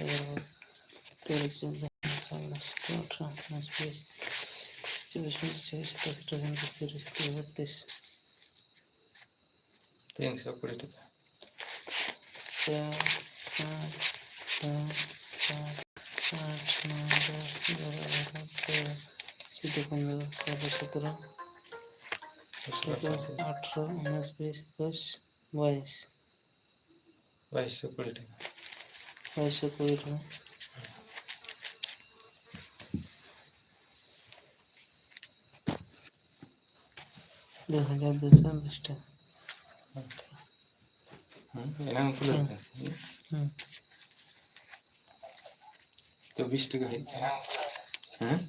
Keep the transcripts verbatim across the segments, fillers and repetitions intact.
ᱮᱜᱟᱨᱚ, ᱛᱮᱨᱚ, ᱪᱳᱫᱽᱫᱳ, ᱯᱚᱱᱮᱨᱚ, ᱥᱳᱞᱳ, ᱥᱚᱛᱨᱚ, ᱟᱴᱷᱨᱚ, ᱩᱱᱤᱥ, ᱵᱤᱥ, ᱮᱠᱩᱥ, ᱵᱟᱭᱤᱥ, ᱛᱮᱭᱤᱥ, ᱪᱚᱵᱵᱤᱥ, ᱯᱚᱸᱪᱤᱥ, ᱛᱤᱨᱤᱥ, ᱮᱠᱛᱨᱤᱥ, ᱵᱟᱛᱨᱤᱥ, ᱛᱤᱱᱥᱚ ᱠᱩᱲᱤ ᱴᱟᱠᱟ᱾ ᱪᱟᱨ, ᱯᱟᱸᱪ, ᱪᱷᱚᱭ, ᱥᱟᱛ, ᱟᱴ, ᱱᱚᱭ, ᱫᱚᱥ, ᱮᱜᱟᱨᱚ, ᱵᱟᱨᱚ, ᱛᱮᱨᱚ, ᱪᱳᱫᱽᱫᱳ, ᱯᱚᱱᱨᱚ, ᱥᱳᱞᱳ, ᱥᱚᱛᱨᱚ, ᱟᱴᱷᱨᱚ, ᱩᱱᱤᱥ, ᱵᱤᱥ, ᱮᱠᱩᱥ, ᱵᱟᱭᱤᱥ᱾ ᱵᱟᱭᱤᱥᱥᱚ ᱠᱩᱲᱤ ᱴᱟᱠᱟ᱾ ᱵᱟᱭᱤᱥᱥᱚ ᱠᱩᱲᱤ ᱴᱟᱠᱟ᱾ ᱫᱩ ᱦᱟᱡᱟᱨ ᱫᱩᱥᱚ ᱩᱱᱤᱥ ᱴᱟᱠᱟ᱾ ᱦᱮᱸ, ᱮᱱᱟᱝ ᱠᱚ ᱞᱟᱹᱭ ᱦᱮᱸ᱾ ᱠᱟᱱ᱾ ᱦᱮᱸ᱾ ᱪᱚᱵᱵᱤᱥ ᱴᱟᱠᱟ ᱦᱮᱡ ᱠᱟᱱᱟ᱾ ᱦᱮᱸ?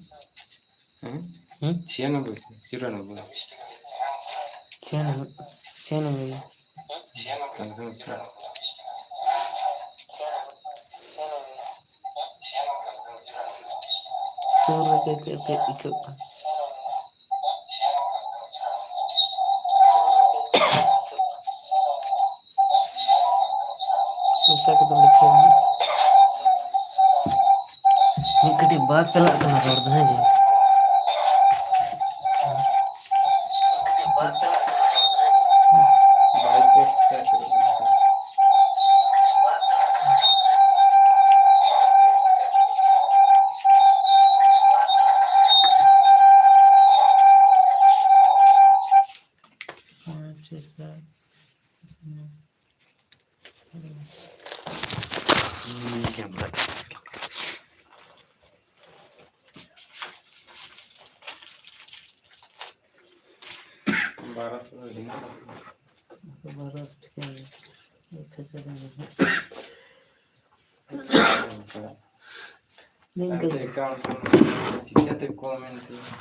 ᱦᱮᱸ? ᱦᱮᱸ? ᱪᱷᱤᱭᱟᱱᱚᱵᱵᱳᱭ, ᱪᱩᱨᱟᱱᱚᱵᱵᱳᱭ᱾ ᱪᱷᱤᱭᱟᱱᱚᱵᱵᱳᱭ, ᱪᱷᱤᱭᱟᱱᱚᱵᱵᱳᱭ᱾ ᱛᱟᱦᱞᱮ ᱠᱷᱟᱱ ᱥᱩᱨ ᱨᱮᱜᱮ ᱪᱮᱫ ᱪᱮᱫ ᱟᱹᱭᱠᱟᱹᱜ ᱠᱟᱱᱟ? ᱯᱚᱭᱥᱟ ᱠᱚᱫᱚ ᱞᱮᱠᱷᱟ ᱜᱮ᱾ ᱢᱤᱫ ᱠᱟᱹᱴᱤᱡ ᱵᱟᱫ ᱪᱟᱞᱟᱜ ᱠᱟᱱᱟ ᱨᱚᱲ ᱫᱚ, ᱦᱮᱸ ᱵᱟᱝ? ᱵᱟᱭ ᱯᱳᱥᱴ ᱠᱟᱜ ᱪᱮᱫ ᱦᱚᱸ ᱵᱟᱝ᱾ ᱟᱪᱪᱷᱟ, ᱥᱟᱨ᱾ ᱵᱟᱨᱚ ᱥᱚ ᱫᱚ ᱦᱤᱱᱟᱹᱜ᱾ ᱵᱟᱨᱚ ᱥᱚ ᱴᱟᱠᱟ᱾ ᱱᱤᱝᱠᱟᱹ ᱟᱫᱚ ᱜᱮ᱾ ᱮᱠᱟᱣᱩᱱᱴ ᱨᱮ ᱪᱤᱠᱟᱹᱛᱮ ᱠᱚᱢ ᱮᱱ ᱛᱤᱧᱟ?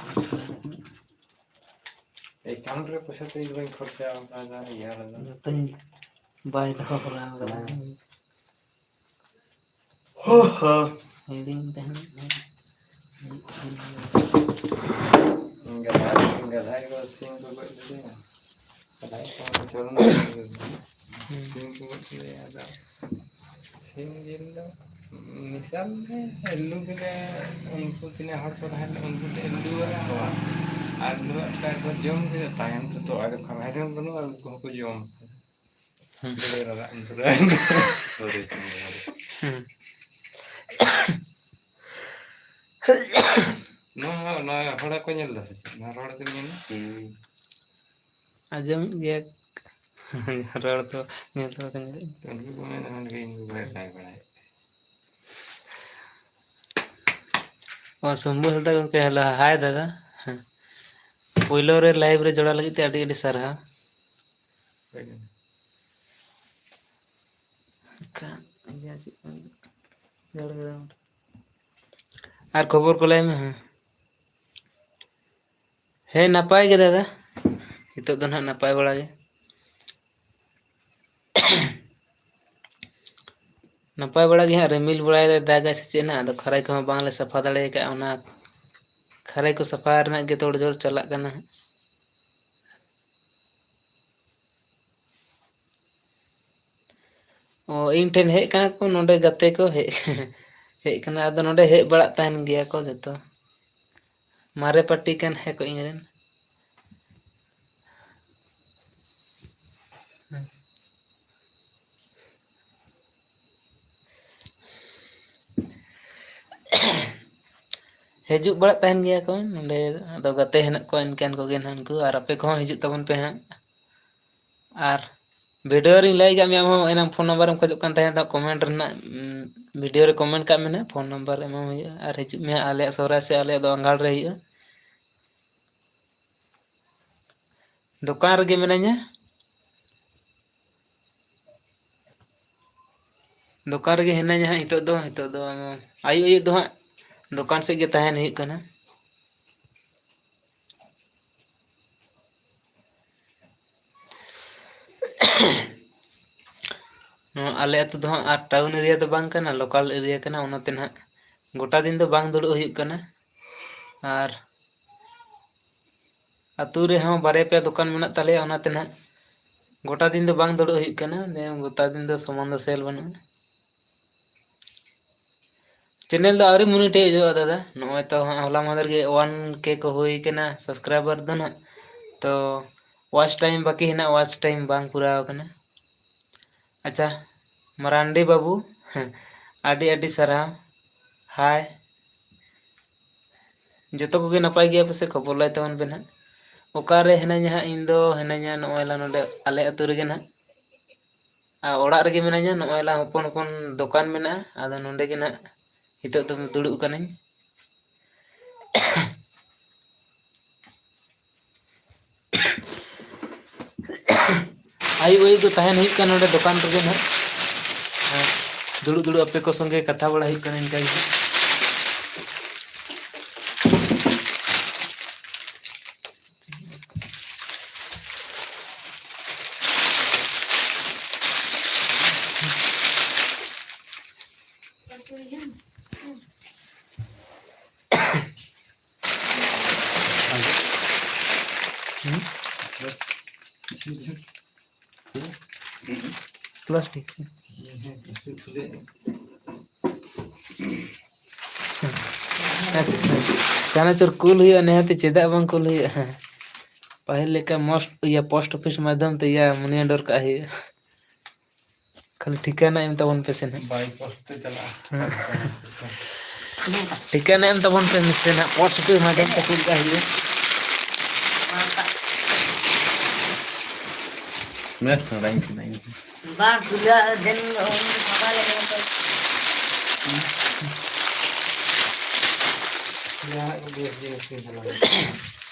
ᱮᱠᱟᱣᱩᱱᱴ ᱨᱮ ᱯᱚᱭᱥᱟ ᱛᱚ ᱤᱧ ᱵᱟᱹᱧ ᱠᱷᱚᱨᱪᱟ ᱟᱠᱟᱫᱟ, ᱤᱭᱟᱹ ᱨᱮᱫᱚ᱾ ᱡᱚᱛᱚᱧ ᱵᱟᱭ ᱫᱚᱦᱚ ᱠᱟᱫᱟ᱾ ᱦᱮᱸ᱾ ᱦᱚ, ᱦᱚ᱾ ᱦᱤᱲᱤᱧ ᱛᱟᱦᱮᱸᱱ᱾ ᱜᱟᱫᱷᱟ, ᱜᱟᱫᱷᱟ ᱜᱮ ᱥᱤᱢ ᱠᱚ ᱜᱚᱡ ᱞᱮᱫᱮᱭᱟ᱾ ᱜᱟᱫᱷᱟ ᱜᱮ ᱥᱤᱢ ᱠᱚ ᱜᱚᱡ ᱞᱮᱫᱮᱭᱟ᱾ ᱦᱩᱸ᱾ ᱥᱤᱢ ᱠᱚ ᱜᱚᱡ ᱞᱮᱫᱮᱭᱟ, ᱟᱫᱚ ᱥᱤᱢ ᱡᱤᱞ ᱫᱚ ᱢᱮᱥᱟᱞ ᱨᱮ ᱟᱹᱞᱩ ᱜᱮᱞᱮ, ᱩᱱᱠᱩ ᱛᱤᱱᱟᱹᱜ ᱦᱚᱲ ᱠᱚ ᱛᱟᱦᱮᱸ ᱞᱮᱱᱟ, ᱩᱱᱠᱩ ᱞᱮ ᱟᱹᱞᱩ ᱟᱠᱟᱫ ᱠᱚᱣᱟ᱾ ᱟᱨ ᱟᱹᱞᱩᱣᱟᱜ ᱠᱟᱭ ᱠᱚ ᱡᱚᱢ ᱠᱮᱫᱟ, ᱛᱟᱭᱚᱢ ᱛᱮᱫᱚ ᱟᱨ ᱠᱷᱟᱱ ᱦᱟᱭᱨᱟᱱ ᱵᱟᱹᱱᱩᱜᱼᱟ, ᱩᱱᱠᱩ ᱦᱚᱸᱠᱚ ᱡᱚᱢ ᱠᱮᱫᱟ᱾ ᱦᱩᱸ᱾ ᱫᱟᱹᱲ ᱨᱟᱜ ᱮᱢ ᱫᱷᱩᱨᱟᱹᱣ ᱮᱱᱟ᱾ ᱦᱩᱸ᱾ ᱱᱚᱣᱟ, ᱱᱚᱣᱟ ᱦᱚᱲ ᱠᱚ ᱧᱮᱞ ᱮᱫᱟ ᱥᱮ ᱪᱮᱫ? ᱱᱚᱣᱟ ᱨᱚᱲ ᱫᱚ ᱧᱮᱞ ᱢᱮ᱾ ᱦᱩᱸ᱾ ᱟᱸᱡᱚᱢᱮᱫ ᱜᱮᱭᱟ᱾ ᱨᱚᱲ ᱫᱚ ᱧᱮᱞ ᱫᱚ ᱵᱟᱠᱚ ᱧᱮᱞᱮᱫ᱾ ᱩᱱᱠᱩ ᱠᱚ ᱢᱮᱱᱟ, ᱩᱱᱠᱩ ᱤᱧ ᱠᱚ ᱵᱟᱭ ᱵᱟᱲᱟᱭ᱾ ᱚ, ᱥᱚᱢᱵᱩ ᱦᱟᱸᱥᱫᱟ ᱜᱚᱢᱠᱮ, hello, hi ᱫᱟᱫᱟ᱾ ᱦᱮᱸ᱾ ᱯᱳᱭᱞᱳ ᱨᱮ live ᱨᱮ ᱡᱚᱲᱟᱣ ᱞᱟᱹᱜᱤᱫ ᱛᱮ ᱟᱹᱰᱤ ᱟᱹᱰᱤ ᱥᱟᱨᱦᱟᱣ᱾ ᱦᱳᱭ ᱫᱟᱫᱟ᱾ ᱮᱱᱠᱷᱟᱱ ᱤᱭᱟᱹ ᱪᱮᱫ ᱠᱚ ᱢᱮᱛᱟᱜᱼᱟ? ᱡᱷᱟᱲᱜᱨᱟᱢ ᱨᱮ᱾ ᱟᱨ ᱠᱷᱚᱵᱚᱨ ᱠᱚ ᱞᱟᱹᱭ ᱢᱮ, ᱦᱮᱸ᱾ ᱦᱮᱸ, ᱱᱟᱯᱟᱭ ᱜᱮ ᱫᱟᱫᱟ, ᱱᱤᱛᱚᱜ ᱫᱚ ᱱᱟᱦᱟᱜ ᱱᱟᱯᱟᱭ ᱵᱟᱲᱟ ᱜᱮ᱾ ᱱᱟᱯᱟᱭ ᱵᱟᱲᱟ ᱜᱮ ᱦᱟᱸᱜ, ᱨᱤᱢᱤᱞ ᱵᱟᱲᱟᱭᱮᱫᱟᱭ, ᱫᱟᱜᱟᱭ ᱥᱮ ᱪᱮᱫ ᱱᱟᱦᱟᱜ, ᱟᱫᱚ ᱠᱷᱟᱨᱟᱭ ᱠᱚᱦᱚᱸ ᱵᱟᱝᱞᱮ ᱥᱟᱯᱷᱟ ᱫᱟᱲᱮ ᱟᱠᱟᱫᱼᱟ, ᱚᱱᱟ ᱠᱷᱟᱨᱟᱭ ᱠᱚ ᱥᱟᱯᱷᱟ ᱨᱮᱱᱟᱜ ᱜᱮ ᱛᱳᱲᱡᱳᱲ ᱪᱟᱞᱟᱜ ᱠᱟᱱᱟ ᱦᱟᱸᱜ᱾ ᱚ, ᱤᱧ ᱴᱷᱮᱱ ᱦᱮᱡ ᱠᱟᱱᱟ ᱠᱚ ᱱᱚᱰᱮ ᱜᱟᱛᱮ ᱠᱚ ᱦᱮᱡ, ᱦᱮᱡ ᱠᱟᱱᱟ, ᱟᱫᱚ ᱱᱚᱰᱮ ᱦᱮᱡ ᱵᱟᱲᱟᱜ ᱛᱟᱦᱮᱱ ᱜᱮᱭᱟ ᱠᱚ ᱡᱚᱛᱚ᱾ ᱢᱟᱨᱮ ᱯᱟᱹᱴᱤ ᱠᱟᱱ ᱦᱮᱸ ᱠᱚ ᱤᱧ ᱨᱮᱱ᱾ ᱦᱤᱡᱩᱜ ᱵᱟᱲᱟᱜ ᱛᱟᱦᱮᱱ ᱜᱮᱭᱟ ᱠᱚ ᱱᱚᱸᱰᱮ, ᱟᱫᱚ ᱜᱟᱛᱮ ᱦᱮᱱᱟᱜ ᱠᱚᱣᱟ ᱮᱱᱠᱟᱱ ᱠᱚᱜᱮ ᱱᱟᱦᱟᱜ ᱩᱱᱠᱩ, ᱟᱨ ᱟᱯᱮ ᱠᱚᱦᱚᱸ ᱦᱤᱡᱩᱜ ᱛᱟᱵᱚᱱ ᱯᱮ ᱦᱟᱸᱜ᱾ ᱟᱨ video ᱨᱤᱧ ᱞᱟᱹᱭ ᱠᱟᱜ ᱢᱮᱭᱟ, ᱟᱢ ᱦᱚᱸ ᱮᱱᱟᱝ phone number ᱮᱢ ᱠᱷᱚᱡᱚᱜ ᱠᱟᱱ ᱛᱟᱦᱮᱸᱫ, ᱫᱚ comment ᱨᱮᱱᱟᱜ, ᱩᱸ, video ᱨᱮ comment ᱠᱟᱜ ᱢᱮ ᱱᱟᱦᱟᱜ, phone number ᱮᱢᱟᱢ ᱦᱩᱭᱩᱜᱼᱟ᱾ ᱟᱨ ᱦᱤᱡᱩᱜ ᱢᱮ ᱦᱟᱸᱜ, ᱟᱞᱮᱭᱟᱜ ᱥᱚᱦᱨᱟᱭ ᱥᱮ ᱟᱞᱮᱭᱟᱜ ᱫᱚ ᱟᱸᱜᱷᱟᱲ ᱨᱮ ᱦᱩᱭᱩᱜᱼᱟ᱾ ᱫᱚᱠᱟᱱ ᱨᱮᱜᱮ ᱢᱤᱱᱟᱹᱧᱟ᱾ ᱫᱚᱠᱟᱱ ᱨᱮᱜᱮ ᱦᱤᱱᱟᱹᱧᱟ ᱦᱟᱸᱜ ᱱᱤᱛᱚᱜ ᱫᱚ, ᱱᱤᱛᱚᱜ ᱫᱚ ᱟᱹᱭᱩᱵ ᱟᱹᱭᱩᱵ ᱫᱚ ᱦᱟᱸᱜ ᱫᱚᱠᱟᱱ ᱥᱮᱫ ᱜᱮ ᱛᱟᱦᱮᱱ ᱦᱩᱭᱩᱜ ᱠᱟᱱᱟ᱾ ᱱᱚᱣᱟ ᱟᱞᱮ ᱟᱹᱛᱩ ᱫᱚ ᱦᱟᱸᱜ ᱟᱨ town area ᱫᱚ ᱵᱟᱝ ᱠᱟᱱᱟ, local area ᱠᱟᱱᱟ, ᱚᱱᱟᱛᱮ ᱱᱟᱦᱟᱜ ᱜᱚᱴᱟ ᱫᱤᱱ ᱫᱚ ᱵᱟᱝ ᱫᱩᱲᱩᱵ ᱦᱩᱭᱩᱜ ᱠᱟᱱᱟ᱾ ᱟᱨ ᱟᱹᱛᱩ ᱨᱮᱦᱚᱸ ᱵᱟᱨᱭᱟ ᱯᱮᱭᱟ ᱫᱚᱠᱟᱱ ᱢᱮᱱᱟᱜ ᱛᱟᱞᱮᱭᱟ, ᱚᱱᱟᱛᱮ ᱱᱟᱦᱟᱜ ᱜᱚᱴᱟ ᱫᱤᱱ ᱫᱚ ᱵᱟᱝ ᱫᱩᱲᱩᱵ ᱦᱩᱭᱩᱜ ᱠᱟᱱᱟ, ᱡᱮ ᱜᱚᱴᱟ ᱫᱤᱱ ᱫᱚ ᱥᱚᱢᱟᱱ ᱫᱚ sale ᱵᱟᱹᱱᱩᱜᱼᱟ᱾ Channel ᱫᱚ ᱟᱹᱣᱨᱤ monetizeᱚᱜᱼᱟ ᱫᱟᱫᱟ, ᱱᱚᱜᱼᱚᱭ ᱛᱚ ᱦᱟᱸᱜ ᱦᱚᱞᱟ ᱢᱟᱦᱫᱮᱨ ᱜᱮ one K ᱠᱚ ᱦᱩᱭ ᱠᱟᱱᱟ subscriber ᱫᱚ ᱱᱟᱦᱟᱜ, ᱛᱚ watch time ᱵᱟᱹᱠᱤ ᱦᱮᱱᱟᱜ, watch time ᱵᱟᱝ ᱯᱩᱨᱟᱣ ᱠᱟᱱᱟ᱾ ᱟᱪᱪᱷᱟ, ᱢᱟᱨᱟᱱᱰᱤ ᱵᱟᱹᱵᱩ, ᱟᱹᱰᱤ ᱟᱹᱰᱤ ᱥᱟᱨᱦᱟᱣ᱾ Hi᱾ ᱡᱚᱛᱚ ᱠᱚᱜᱮ ᱱᱟᱯᱟᱭ ᱜᱮᱭᱟ ᱯᱮᱥᱮ? ᱠᱷᱚᱵᱚᱨ ᱞᱟᱹᱭ ᱛᱟᱵᱚᱱ ᱯᱮ ᱱᱟᱦᱟᱜ᱾ ᱚᱠᱟᱨᱮ ᱦᱤᱱᱟᱹᱧᱟ ᱦᱟᱸᱜ? ᱤᱧ ᱫᱚ ᱦᱤᱱᱟᱹᱧᱟ ᱱᱚᱜᱼᱚᱭ ᱞᱟ ᱱᱚᱰᱮ ᱟᱞᱮ ᱟᱹᱛᱩ ᱨᱮᱜᱮ ᱱᱟᱦᱟᱜ᱾ ᱟᱨ ᱚᱲᱟᱜ ᱨᱮᱜᱮ ᱢᱤᱱᱟᱹᱧᱟ, ᱱᱚᱜᱼᱚᱭ ᱞᱟ ᱦᱚᱯᱚᱱ ᱦᱚᱯᱚᱱ ᱫᱚᱠᱟᱱ ᱢᱮᱱᱟᱜᱼᱟ, ᱟᱫᱚ ᱱᱚᱰᱮ ᱜᱮ ᱱᱟᱦᱟᱜ ᱱᱤᱛᱚᱜ ᱫᱚ ᱫᱩᱲᱩᱵ ᱠᱟᱹᱱᱟᱹᱧ᱾ ᱟᱹᱭᱩᱵ ᱟᱹᱭᱩᱵ ᱫᱚ ᱛᱟᱦᱮᱱ ᱦᱩᱭᱩᱜ ᱠᱟᱱᱟ ᱱᱚᱰᱮ ᱫᱚᱠᱟᱱ ᱨᱮᱜᱮ ᱱᱟᱦᱟᱜ᱾ ᱦᱮᱸ, ᱫᱩᱲᱩᱵ ᱫᱩᱲᱩᱵ ᱟᱯᱮ ᱠᱚ ᱥᱚᱸᱜᱮ ᱠᱟᱛᱷᱟ ᱵᱟᱲᱟ ᱦᱩᱭᱩᱜ ᱠᱟᱱᱟ ᱤᱱᱠᱟ ᱜᱮ ᱱᱟᱦᱟᱜ᱾ ᱯᱞᱟᱥᱴᱤᱠ ᱥᱮ? ᱟᱪᱪᱷᱟ, ᱪᱟᱱᱟᱪᱩᱨ ᱠᱩᱞ ᱦᱩᱭᱩᱜᱼᱟ, ᱱᱤᱦᱟᱹᱛᱤ, ᱪᱮᱫᱟᱜ ᱵᱟᱝ ᱠᱩᱞ ᱦᱩᱭᱩᱜᱼᱟ? ᱦᱮᱸ, ᱯᱟᱹᱦᱤᱞ ᱞᱮᱠᱟ most, ᱤᱭᱟᱹ, post office ᱢᱟᱫᱽᱫᱷᱚᱢ ᱛᱮ, ᱤᱭᱟᱹ, money order ᱠᱟᱜ ᱦᱩᱭᱩᱜᱼᱟ᱾ ᱠᱷᱟᱹᱞᱤ ᱴᱷᱤᱠᱟᱹᱱᱟ ᱮᱢ ᱛᱟᱵᱚᱱ ᱯᱮ ᱥᱮ ᱱᱟᱦᱟᱜ᱾ By post ᱛᱮ ᱪᱟᱞᱟᱜᱼᱟ᱾ ᱦᱮᱸ᱾ ᱴᱷᱤᱠᱟᱹᱱᱟ ᱮᱢ ᱛᱟᱵᱚᱱ ᱯᱮ ᱥᱮ ᱱᱟᱦᱟᱜ, post office ᱢᱟᱫᱽᱫᱷᱚᱢ ᱛᱮ ᱠᱩᱞ ᱠᱟᱜ ᱦᱩᱭᱩᱜᱼᱟ᱾ ᱢᱮ ᱛᱷᱚᱲᱟᱧ ᱠᱷᱟᱱᱟ ᱤᱧ᱾ ᱵᱟᱝ, ᱠᱷᱩᱞᱟᱹ ᱫᱮᱱ ᱩᱱ ᱥᱟᱯᱷᱟ ᱞᱮ ᱧᱟᱢᱟ ᱛᱚ᱾ ᱡᱟᱦᱟᱱᱟᱜ ᱠᱚ ᱵᱮᱥ ᱡᱤᱱᱤᱥ ᱜᱮ ᱧᱮᱞᱚᱜᱼᱟ᱾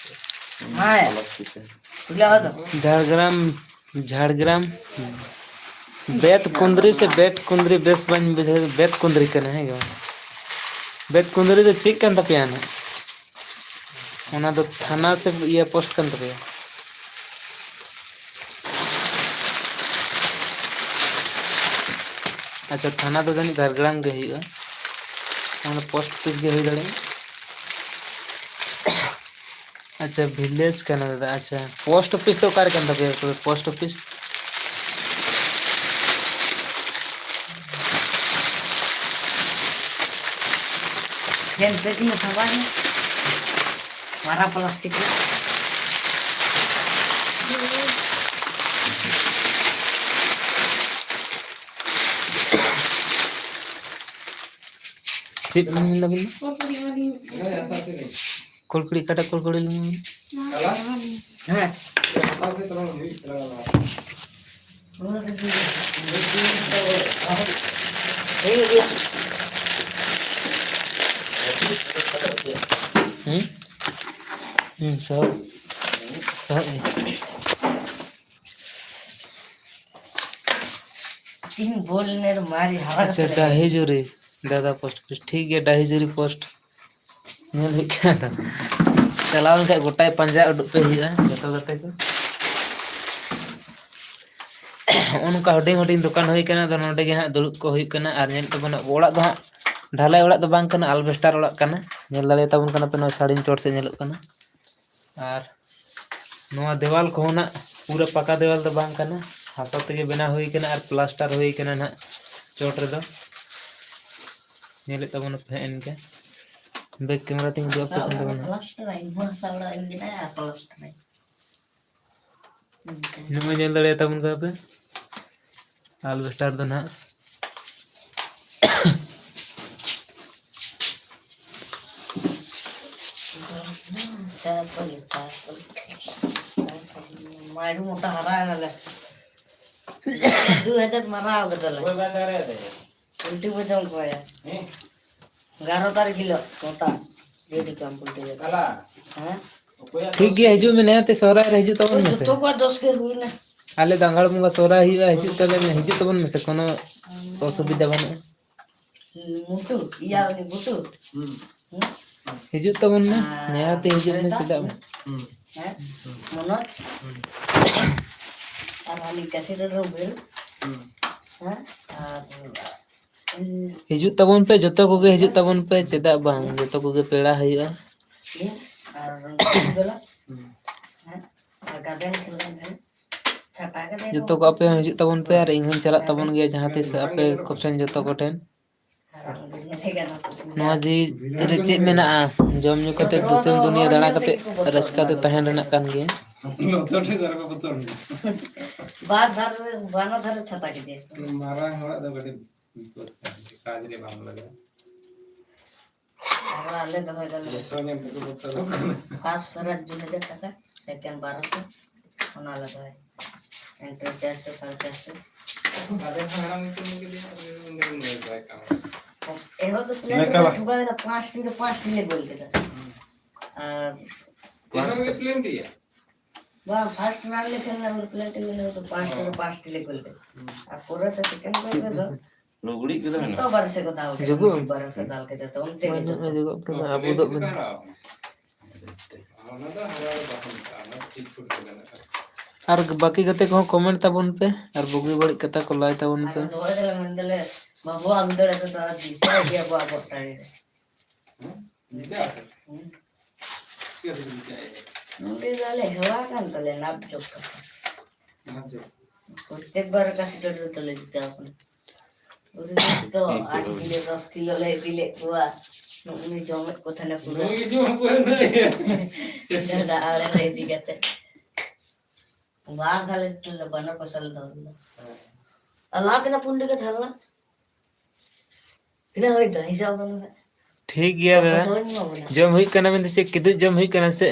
ᱦᱮᱸ᱾ ᱯᱞᱟᱥᱴᱤᱠ ᱛᱮ᱾ ᱠᱷᱩᱞᱟᱹ ᱦᱚᱸ ᱫᱚ᱾ ᱡᱷᱟᱲᱜᱨᱟᱢ, ᱡᱷᱟᱲᱜᱨᱟᱢ᱾ ᱵᱮᱛ ᱠᱩᱸᱫᱽᱨᱤ ᱥᱮ ᱵᱮᱴ ᱠᱩᱸᱫᱽᱨᱤ ᱵᱮᱥ ᱵᱟᱹᱧ ᱵᱩᱡᱷᱟᱹᱣ, ᱵᱮᱛ ᱠᱩᱸᱫᱽᱨᱤ ᱠᱟᱱᱟ, ᱦᱮᱸ ᱜᱮ ᱵᱟᱝ? ᱵᱮᱛ ᱠᱩᱸᱫᱽᱨᱤ ᱫᱚ ᱪᱮᱫ ᱠᱟᱱ ᱛᱟᱯᱮᱭᱟ ᱱᱟᱦᱟᱜ? ᱚᱱᱟ ᱫᱚ ᱛᱷᱟᱱᱟ ᱥᱮ ᱤᱭᱟᱹ post ᱠᱟᱱ ᱛᱟᱯᱮᱭᱟ? ᱟᱪᱪᱷᱟ, ᱛᱷᱟᱱᱟ ᱫᱚ ᱡᱟᱹᱱᱤᱡ ᱡᱷᱟᱲᱜᱨᱟᱢ ᱜᱮ ᱦᱩᱭᱩᱜᱼᱟ, ᱚᱱᱟ post office ᱜᱮ ᱦᱩᱭ ᱫᱟᱲᱮᱭᱟᱜᱼᱟ᱾ ᱟᱪᱪᱷᱟ, village ᱠᱟᱱᱟ ᱫᱟᱫᱟ᱾ ᱟᱪᱪᱷᱟ, post office ᱫᱚ ᱚᱠᱟᱨᱮ ᱠᱟᱱ ᱛᱟᱯᱮᱭᱟ ᱛᱚᱵᱮ, post office? ᱯᱷᱮᱱ ᱯᱮ ᱛᱤᱧ ᱥᱟᱵᱟ ᱢᱟᱨᱟ ᱯᱞᱟᱥᱴᱤᱠ ᱨᱮ᱾ ᱪᱮᱫ ᱵᱤᱱ ᱢᱮᱱ ᱫᱟᱵᱤᱱ? ᱠᱚᱞᱠᱩᱲᱤ ᱠᱟᱴᱟ ᱠᱚᱞᱠᱩᱲᱤ ᱞᱤᱧ ᱢᱮᱱ᱾ ᱦᱮᱸ᱾ ᱦᱩᱭᱩᱜ ᱜᱮᱭᱟ᱾ ᱦᱩᱸ? ᱦᱩᱸ, ᱥᱟᱦᱟᱵ᱾ ᱥᱟᱦᱟᱵ ᱜᱮ᱾ ᱛᱤᱦᱤᱧ ᱵᱚᱞ ᱮᱱᱮᱡ ᱨᱮ ᱢᱟᱨ ᱦᱟᱨᱟ ᱟᱪᱪᱷᱟ, ᱠᱟᱛᱮ ᱰᱟᱹᱦᱤ ᱡᱩᱨᱤ, ᱫᱟᱫᱟ ᱯᱳᱥᱴ, ᱴᱷᱤᱠ ᱜᱮᱭᱟ, ᱰᱟᱹᱦᱤ ᱡᱩᱨᱤ ᱯᱳᱥᱴ᱾ ᱧᱮᱞ ᱦᱩᱭᱩᱜ ᱠᱟᱱᱟ᱾ ᱪᱟᱞᱟᱣ ᱞᱮᱱᱠᱷᱟᱡ ᱜᱚᱴᱟᱭ ᱯᱟᱸᱡᱟ ᱩᱰᱩᱠ ᱯᱮ ᱦᱩᱭᱩᱜᱼᱟ, ᱡᱚᱛᱚ ᱜᱟᱛᱮ ᱠᱚ᱾ ᱦᱚᱸᱜᱼᱚ ᱱᱚᱝᱠᱟ ᱦᱩᱰᱤᱧ ᱦᱩᱰᱤᱧ ᱫᱚᱠᱟᱱ ᱦᱩᱭ ᱠᱟᱱᱟ, ᱟᱫᱚ ᱱᱚᱰᱮ ᱜᱮ ᱦᱟᱸᱜ ᱫᱩᱲᱩᱵ ᱠᱚ ᱦᱩᱭᱩᱜ ᱠᱟᱱᱟ᱾ ᱟᱨ ᱧᱮᱞ ᱛᱟᱵᱚᱱᱟ, ᱚᱲᱟᱜ ᱫᱚ ᱦᱟᱸᱜ ᱰᱷᱟᱞᱟᱭ ᱚᱲᱟᱜ ᱫᱚ ᱵᱟᱝ ᱠᱟᱱᱟ, ᱟᱞᱵᱮᱥᱴᱟᱨ ᱚᱲᱟᱜ ᱠᱟᱱᱟ᱾ ᱧᱮᱞ ᱫᱟᱲᱮᱭᱟᱛᱟ ᱵᱚᱱ ᱠᱟᱱᱟ ᱯᱮ, ᱱᱚᱣᱟ ᱥᱟᱹᱲᱤᱢ ᱪᱚᱴ ᱥᱮᱫ ᱧᱮᱞᱚᱜ ᱠᱟᱱᱟ᱾ ᱟᱨ ᱱᱚᱣᱟ ᱫᱮᱣᱟᱞ ᱠᱚᱦᱚᱸ ᱱᱟᱜ ᱯᱩᱨᱟᱹ ᱯᱟᱠᱟ ᱫᱮᱣᱟᱞ ᱫᱚ ᱵᱟᱝ ᱠᱟᱱᱟ, ᱦᱟᱥᱟ ᱛᱮᱜᱮ ᱵᱮᱱᱟᱣ ᱦᱩᱭ ᱠᱟᱱᱟ ᱟᱨ ᱯᱞᱟᱥᱴᱟᱨ ᱦᱩᱭ ᱠᱟᱱᱟ ᱱᱟᱜ ᱪᱚᱴ ᱨᱮᱫᱚ᱾ ᱧᱮᱞᱮᱫ ᱛᱟᱵᱚᱱᱟᱯᱮ ᱦᱟᱸᱜ ᱤᱱᱠᱟ᱾ ᱵᱮᱠ ᱠᱮᱢᱮᱨᱟ ᱛᱤᱧ ᱩᱫᱩᱜ ᱟᱯᱮ ᱦᱟᱥᱟ ᱠᱟᱱ ᱚᱲᱟᱜ ᱨᱮ ᱛᱟᱵᱚᱱᱟ᱾ ᱯᱞᱟᱥᱴᱟᱨᱟ, ᱤᱧ ᱦᱚᱸ ᱦᱟᱥᱟ ᱚᱲᱟᱜ ᱤᱧ ᱵᱮᱱᱟᱣᱟ ᱟᱨ ᱯᱞᱟᱥᱴᱟᱨᱟᱹᱧ᱾ ᱱᱚᱜᱼᱚᱭ ᱧᱮᱞ ᱫᱟᱲᱮᱭᱟᱛᱟ ᱵᱚᱱ ᱠᱟᱱᱟ ᱯᱮ, ᱟᱞᱵᱮᱥᱴᱟᱨ ᱫᱚ ᱱᱟᱦᱟᱜ᱾ ᱢᱟᱹᱨᱤ ᱢᱚᱴᱟ ᱦᱟᱨᱟᱭᱮᱱᱟᱞᱮ᱾ ᱫᱩ ᱦᱟᱡᱟᱨ ᱢᱟᱨᱟᱣ ᱠᱟᱫᱟᱞᱮ᱾ ᱯᱩᱞᱴᱤ ᱵᱚ ᱡᱚᱢ ᱠᱚᱣᱟ᱾ ᱮᱜᱟᱨᱚ ᱛᱟᱹᱨᱤᱠᱷ ᱦᱤᱞᱳᱜ ᱢᱚᱴᱟ ᱜᱟᱹᱰᱤ ᱠᱟᱢ ᱯᱩᱞᱴᱤ ᱡᱚᱢ᱾ ᱦᱮᱸ? ᱴᱷᱤᱠ ᱜᱮᱭᱟ, ᱦᱤᱡᱩᱜ ᱢᱮ, ᱱᱮᱦᱟᱛᱮ ᱥᱚᱦᱨᱟᱭ ᱨᱮ ᱦᱤᱡᱩᱜ ᱛᱟᱵᱚᱱ ᱢᱮᱥᱮ᱾ ᱡᱚᱛᱚ ᱠᱚᱣᱟᱜ ᱫᱚᱥ ᱜᱮ ᱦᱩᱭᱱᱟ᱾ ᱟᱞᱮ ᱫᱚ ᱟᱸᱜᱷᱟᱲ ᱵᱚᱸᱜᱟ ᱥᱚᱦᱨᱟᱭ ᱦᱩᱭᱩᱜᱼᱟ, ᱦᱤᱡᱩᱜ ᱛᱟᱞᱮ ᱢᱮ, ᱦᱤᱡᱩᱜ ᱛᱟᱵᱚᱱ ᱢᱮᱥᱮ, ᱠᱳᱱᱳ ᱚᱥᱩᱵᱤᱫᱷᱟ ᱵᱟᱹᱱᱩᱜᱼᱟ᱾ ᱢᱩᱴᱩ, ᱤᱭᱟ, ᱩᱱᱤ ᱜᱩᱴᱩ᱾ ᱦᱩᱸ᱾ ᱦᱩᱸ? ᱦᱤᱡᱩᱜ ᱛᱟᱵᱚᱱ ᱢᱮ, ᱟᱨ ᱱᱮᱦᱟᱛᱮ ᱦᱤᱡᱩᱜ ᱢᱮ, ᱥᱚᱭᱫᱟ? ᱪᱮᱫᱟᱜ ᱵᱟᱝ? ᱦᱩᱸ᱾ ᱦᱮᱸ? ᱢᱚᱱᱳᱡᱽ? ᱦᱩᱸ᱾ ᱟᱨ ᱦᱟᱹᱱᱤ ᱠᱟᱹᱥᱤ ᱨᱮᱱ ᱨᱚᱵᱤᱱ? ᱦᱩᱸ᱾ ᱦᱮᱸ? ᱟᱨ ᱦᱤᱡᱩᱜ ᱛᱟᱵᱚᱱ ᱯᱮ, ᱡᱚᱛᱚ ᱠᱚᱜᱮ ᱦᱤᱡᱩᱜ ᱛᱟᱵᱚᱱ ᱯᱮ, ᱪᱮᱫᱟᱜ ᱵᱟᱝ? ᱡᱚᱛᱚ ᱠᱚᱜᱮ ᱯᱮᱲᱟ ᱦᱩᱭᱩᱜᱼᱟ᱾ ᱤᱭᱟᱹ, ᱟᱨ ᱩᱱᱠᱩ ᱵᱮᱞᱟ? ᱦᱩᱸ᱾ ᱦᱮᱸ? ᱟᱨ ᱜᱟᱫᱮᱞ ᱠᱚ ᱞᱟᱹᱭ ᱢᱮ᱾ ᱪᱷᱟᱛᱟ ᱜᱟᱫᱮᱞ ᱡᱚᱛᱚ ᱠᱚ ᱟᱯᱮ ᱦᱚᱸ ᱦᱤᱡᱩᱜ ᱛᱟᱵᱚᱱ ᱯᱮ, ᱟᱨ ᱤᱧ ᱦᱚᱸᱧ ᱪᱟᱞᱟᱜ ᱛᱟᱵᱚᱱ ᱜᱮᱭᱟ ᱡᱟᱦᱟᱸ ᱛᱤᱥ ᱟᱯᱮ ᱠᱚᱴᱷᱮᱱ, ᱡᱚᱛᱚ ᱠᱚᱴᱷᱮᱱ᱾ ᱟᱨ ᱱᱚᱣᱟ ᱡᱤᱣᱤ ᱨᱮ ᱪᱮᱫ ᱢᱮᱱᱟᱜᱼᱟ? ᱡᱚᱢ ᱧᱩ ᱠᱟᱛᱮ ᱫᱤᱥᱚᱢ ᱫᱩᱱᱤᱭᱟᱹ ᱫᱟᱬᱟ ᱠᱟᱛᱮ ᱨᱟᱹᱥᱠᱟᱹ ᱛᱮ ᱛᱟᱦᱮᱱ ᱨᱮᱱᱟᱜ ᱠᱟᱱ ᱜᱮᱭᱟ᱾ ᱵᱟᱨ ᱫᱷᱟᱨᱮ ᱨᱮ, ᱵᱟᱱᱟᱨ ᱫᱷᱟᱨᱮ ᱪᱷᱟᱛᱟ ᱠᱮᱫᱮᱭᱟ᱾ ᱢᱟᱨᱟᱝ ᱦᱚᱲᱟᱜ ᱫᱚ ᱠᱟᱹᱴᱤᱡ ᱵᱤᱯᱚᱫ ᱠᱟᱱᱟ, ᱠᱟᱡᱽ ᱨᱮ ᱵᱟᱝ ᱞᱟᱜᱟᱜᱼᱟ᱾ ᱟᱨᱚ ᱟᱞᱮ ᱫᱚᱦᱚᱭ ᱫᱟᱞᱮ᱾ ᱡᱚᱛᱚ ᱧᱮᱞ ᱛᱮᱠᱚ ᱵᱚᱛᱚᱨᱚᱜ ᱠᱟᱱᱟ᱾ ᱯᱷᱟᱥᱴ ᱯᱨᱟᱭᱤᱡᱽ ᱫᱩ ᱦᱟᱡᱟᱨ ᱴᱟᱠᱟ, ᱥᱮᱠᱮᱱᱰ ᱵᱟᱨᱚᱥᱚ, ᱚᱱᱟ ᱞᱮ ᱫᱚᱦᱚᱭ᱾ ᱮᱱᱴᱨᱤ ᱪᱟᱨᱥᱚ, ᱥᱟᱲᱮ ᱪᱟᱨᱥᱚ᱾ ᱟᱫᱚ ᱦᱟᱲᱟᱢ ᱧᱩᱛᱩᱢ ᱠᱮᱫᱮᱭᱟ, ᱩᱱᱤ ᱩᱱᱤ ᱩᱱᱤ ᱵᱟᱭ ᱠᱟᱢᱟ᱾ ᱮᱦᱚᱵ ᱫᱚ ᱯᱞᱮᱱ ᱢᱮᱠᱟᱞᱟ᱾ ᱨᱮ ᱴᱷᱩᱠᱟ ᱠᱮᱫᱟ, ᱯᱟᱸᱪᱴᱤ ᱨᱮ ᱯᱟᱸᱪᱴᱤ ᱞᱮ ᱜᱳᱞ ᱠᱮᱫᱟ᱾ ᱟᱨ ᱮᱦᱚᱵ ᱜᱮ ᱯᱞᱮᱱ ᱛᱮᱭᱟ? ᱵᱟᱝ, ᱯᱷᱟᱥᱴ ᱨᱟᱱ ᱞᱮ ᱠᱷᱮᱞ ᱞᱮᱱᱟ, ᱯᱞᱮᱱ ᱴᱤᱢ ᱨᱮ ᱫᱚ ᱯᱟᱸᱪᱴᱤ ᱨᱮ ᱯᱟᱸᱪᱴᱤ ᱞᱮ ᱜᱳᱞ ᱠᱮᱫᱟ᱾ ᱟᱨ ᱯᱚᱨᱮ ᱛᱮ ᱥᱮᱠᱮᱱᱰ ᱜᱳᱞ ᱨᱮᱫᱚ ᱞᱩᱜᱽᱲᱤᱡ ᱠᱚᱫᱚ ᱢᱮᱱᱟᱜᱼᱟ? ᱡᱚᱛᱚ ᱵᱟᱨᱚᱥᱚ ᱠᱚ ᱫᱟᱞ ᱠᱮᱫᱟ, ᱡᱩᱜᱩ? ᱵᱟᱨᱚᱥᱚ ᱫᱟᱞ ᱠᱮᱫᱟ, ᱛᱚ ᱚᱱᱛᱮ ᱜᱮ ᱢᱟᱱᱮ ᱡᱚᱛᱚ᱾ ᱡᱩᱜᱩ ᱠᱚᱫᱚ ᱟᱵᱚ ᱫᱚ ᱢᱮᱱᱟᱜᱼᱟ᱾ ᱚᱱᱟ ᱫᱚ ᱦᱟᱨᱟ ᱫᱚ ᱵᱟᱠᱚ ᱢᱮᱛᱟᱜᱼᱟ, ᱚᱱᱟ ᱫᱚ ᱪᱷᱤᱴ ᱯᱷᱩᱴ ᱠᱚ ᱢᱮᱱᱟᱜᱼᱟ᱾ ᱟᱨ ᱵᱟᱹᱠᱤ ᱜᱟᱛᱮ ᱠᱚᱦᱚᱸ ᱠᱚᱢᱮᱱᱴ ᱛᱟᱵᱚᱱ ᱯᱮ ᱟᱨ ᱵᱩᱜᱤ ᱵᱟᱹᱲᱤᱡ ᱠᱟᱛᱷᱟ ᱠᱚ ᱞᱟᱹᱭ ᱛᱟᱵᱚᱱ ᱯᱮ᱾ ᱟᱫᱚ ᱫᱚᱦᱚᱭ ᱫᱟᱞᱮ ᱢᱮᱱ ᱫᱟᱞᱮ, ᱵᱟᱹᱵᱩ ᱟᱢ ᱫᱟᱲᱮ ᱫᱚ ᱫᱟᱫᱟ ᱡᱤᱛᱟᱹᱣ ᱜᱮᱭᱟ ᱟᱵᱚᱣᱟᱜ ᱜᱚᱴ ᱴᱟᱺᱰᱤ ᱨᱮ᱾ ᱦᱮᱸ? ᱡᱤᱛᱟᱹᱣ ᱟᱯᱮ? ᱦᱮᱸ᱾ ᱪᱤᱠᱟᱹ ᱛᱮᱯᱮ ᱡᱤᱛᱟᱹᱜᱼᱟ? ᱱᱚᱰᱮ ᱫᱚ ᱟᱞᱮ ᱦᱮᱣᱟ ᱠᱟᱱ ᱛᱟᱞᱮᱭᱟ, ᱱᱟᱯ ᱡᱚᱠ ᱠᱟᱛᱮ᱾ ᱱᱟᱯ ᱡᱚᱠ? ᱯᱨᱚᱛᱮᱠ ᱵᱟᱨ ᱚᱠᱟ ᱥᱤᱴ ᱨᱮᱫᱚ ᱞᱮ ᱡᱤᱛᱟᱹᱣ ᱠᱟᱱᱟ᱾ ᱩᱱᱤ ᱫᱚ ᱟᱴ ᱠᱤᱞᱳ, ᱫᱚᱥ ᱠᱤᱞᱳ ᱞᱮ ᱤᱫᱤ ᱞᱮᱫ ᱠᱚᱣᱟ᱾ ᱩᱱᱤ ᱡᱚᱢᱮᱫ ᱠᱚ ᱛᱟᱦᱮᱱᱟ ᱯᱩᱨᱟᱹ᱾ ᱱᱩᱭ ᱡᱚᱢ ᱠᱚ ᱞᱟᱹᱭᱟ᱾ ᱜᱟᱰᱟ ᱟᱲᱮ ᱨᱮ ᱤᱫᱤ ᱠᱟᱛᱮ᱾ ᱵᱟᱨ ᱫᱷᱟᱣ ᱞᱮ ᱡᱤᱛᱟᱹᱣ ᱞᱮᱫᱟ, ᱵᱟᱱᱟᱨ ᱯᱚᱭᱥᱟ ᱞᱮ ᱫᱚᱦᱚ ᱞᱮᱫᱟ᱾ ᱟᱨ ᱞᱟᱦᱟ ᱛᱮᱱᱟᱜ ᱯᱩᱱ ᱴᱟᱠᱟ ᱛᱟᱦᱮᱸ ᱞᱮᱱᱟ᱾ ᱛᱤᱱᱟᱹᱜ ᱦᱩᱭ ᱮᱱᱟ? ᱦᱤᱥᱟᱹᱵ ᱵᱟᱹᱱᱩᱜᱼᱟ᱾ ᱴᱷᱤᱠ ᱜᱮᱭᱟ ᱫᱟᱫᱟ᱾ ᱯᱚᱭᱥᱟ ᱵᱟᱹᱧ ᱮᱢᱟ ᱵᱚᱱᱟ᱾ ᱡᱚᱢ ᱦᱩᱭᱩᱜ ᱠᱟᱱᱟ ᱢᱮᱱᱛᱮ ᱪᱮᱫ ᱠᱤᱫᱩᱵ ᱡᱚᱢ ᱦᱩᱭᱩᱜ ᱠᱟᱱᱟ ᱥᱮ?